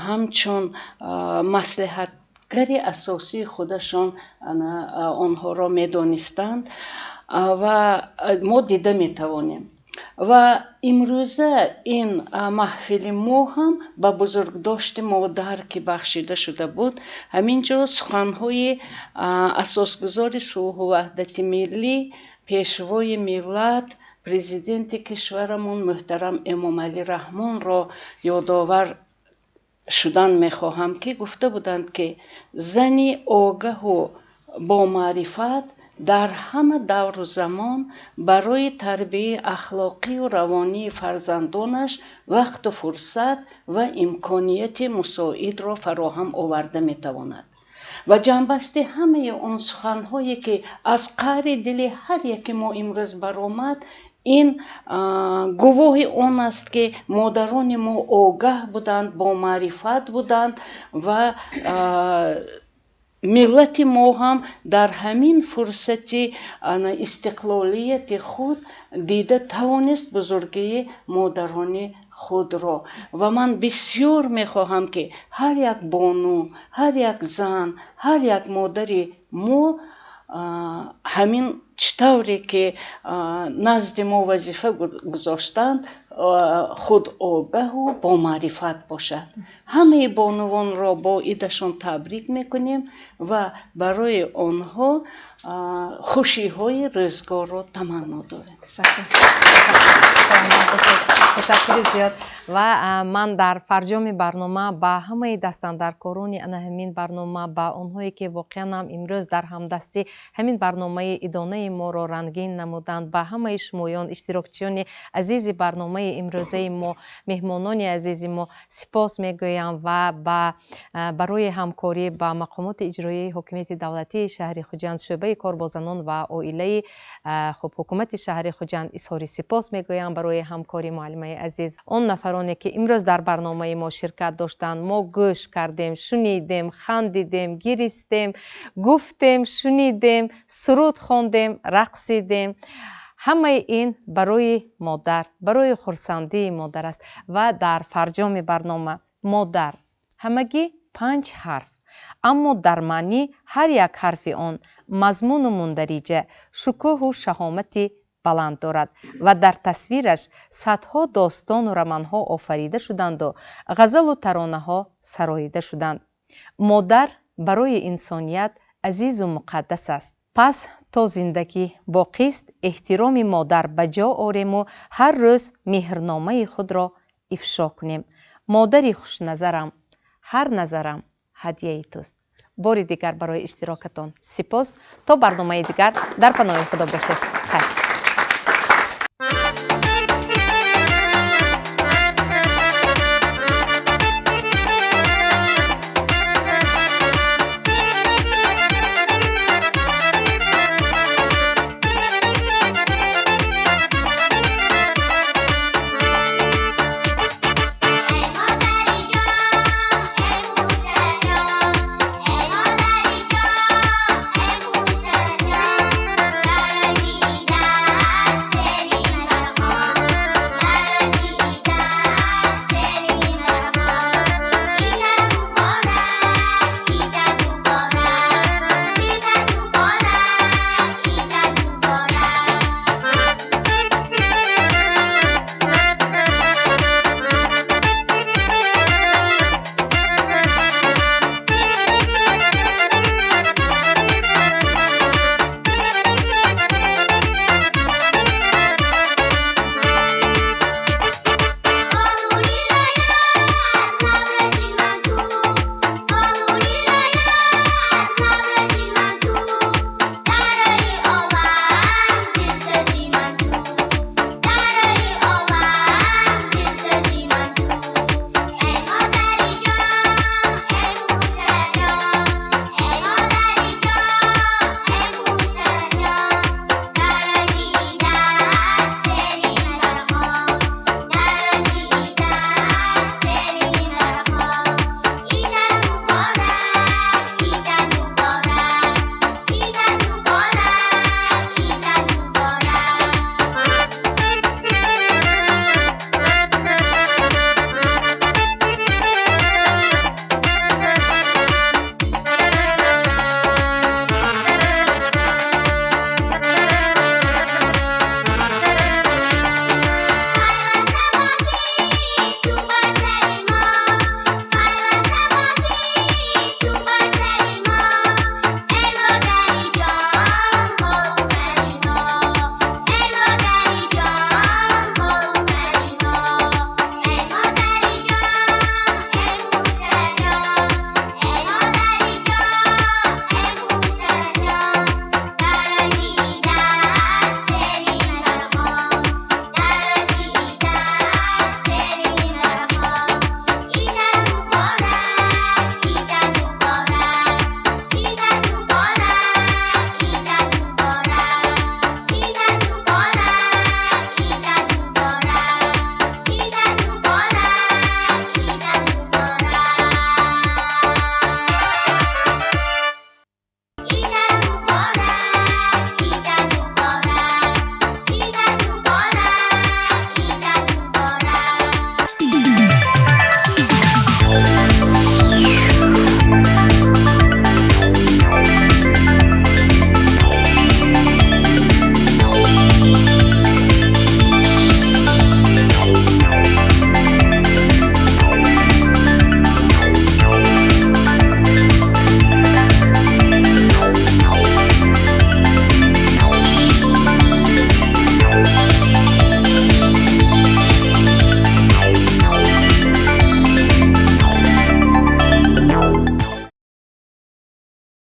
ҳамчун маслиҳатгари асосии худашон ана онҳоро медонистанд ва мо дида метавонем. Ва имрӯза ин маҳфили мо ҳам ба бузургдошти модар ки бахшида шуда буд, ҳамин ҷо суханҳои асосгузори сулҳу ваҳдати миллӣ, Пешвои миллат, Президенти кишварамон муҳтарам Эмомалӣ Раҳмонро ёдовар шудан мехоҳам, ки гуфта буданд, ки зани огаҳу бомаърифат дар ҳама давру замон барои тарбияи ахлоқию равонии фарзандонаш вақту фурсат ва имконияти мусоидро фароҳам оварда метавонад. Ва ҷамъбасти ҳамаи он суханҳое, ки аз қаъри дили ҳар яке мо имрӯз баромад, ин гувоҳи он аст, ки модарони мо огаҳ буданд, бомаърифат буданд ва миллати мо ҳам дар ҳамин фурсати истиқлолияти худ дида тавонист бузургии модарони худро. Ва ман бисёр мехоҳам, ки ҳар як бону, ҳар як зан, ҳар як модари мо Ҳамин чӣ тавре ки назди мо вазифа гузоштанд, худогаҳу бомаърифат бошад. Ҳамаи бонувонро бо идашон табрик мекунем ва барои онҳо хушиҳои рӯзгорро таманно дорем. Ташаккури зиёд. Ва ман дар фарҷоми барнома ба ҳамаи дастандаркорони ана ҳамин барнома, ба онҳое ки воқеан ҳам имрӯз дар ҳамдастӣ ҳамин барномаи идонаи моро рангин намуданд, ба ҳамаи шумоён, иштирокчиёни азизи барномаи имрӯзаи мо, меҳмонони азизи мо сипос мегӯям ва барои ҳамкорӣ ба мақомоти иҷроияи ҳокимияти давлатии шаҳри Хуҷанд, шӯъбаи кор бо занон ва оилаи хуб ҳукумати шаҳри Хуҷанд изҳори сипос мегӯям барои ҳамкорӣ. Муаллимаи азиз, он нафароне ки имрӯз дар барномаи мо ширкат доштанд, мо гӯш кардем, шунидем, хандидем, гиристем, гуфтем, шунидем, суруд хондем, рақсидем, ҳамаи ин барои модар, барои хурсандии модар аст. Ва дар фарҷоми барнома: модар ҳамагӣ панҷ ҳарф, аммо дар маънӣ ҳар як ҳарфи он мазмуну мундариҷа, шукӯҳу шаҳомати баланд дорад ва дар тасвираш садҳо достону романҳо офарида шуданду ғазалу таронаҳо сароида шуданд. Модар барои инсоният азизу муқаддас аст. Пас то зиндагӣ боқист, эҳтироми модар ба ҷо орему ҳар рӯз меҳрномаи худро ифшо кунем. Модари хушназарам, ҳар назарам ҳадияи туст. Бори дигар барои иштирокатон сипос. То барномаи дигар дар паноҳи Худо бошед. Хайр.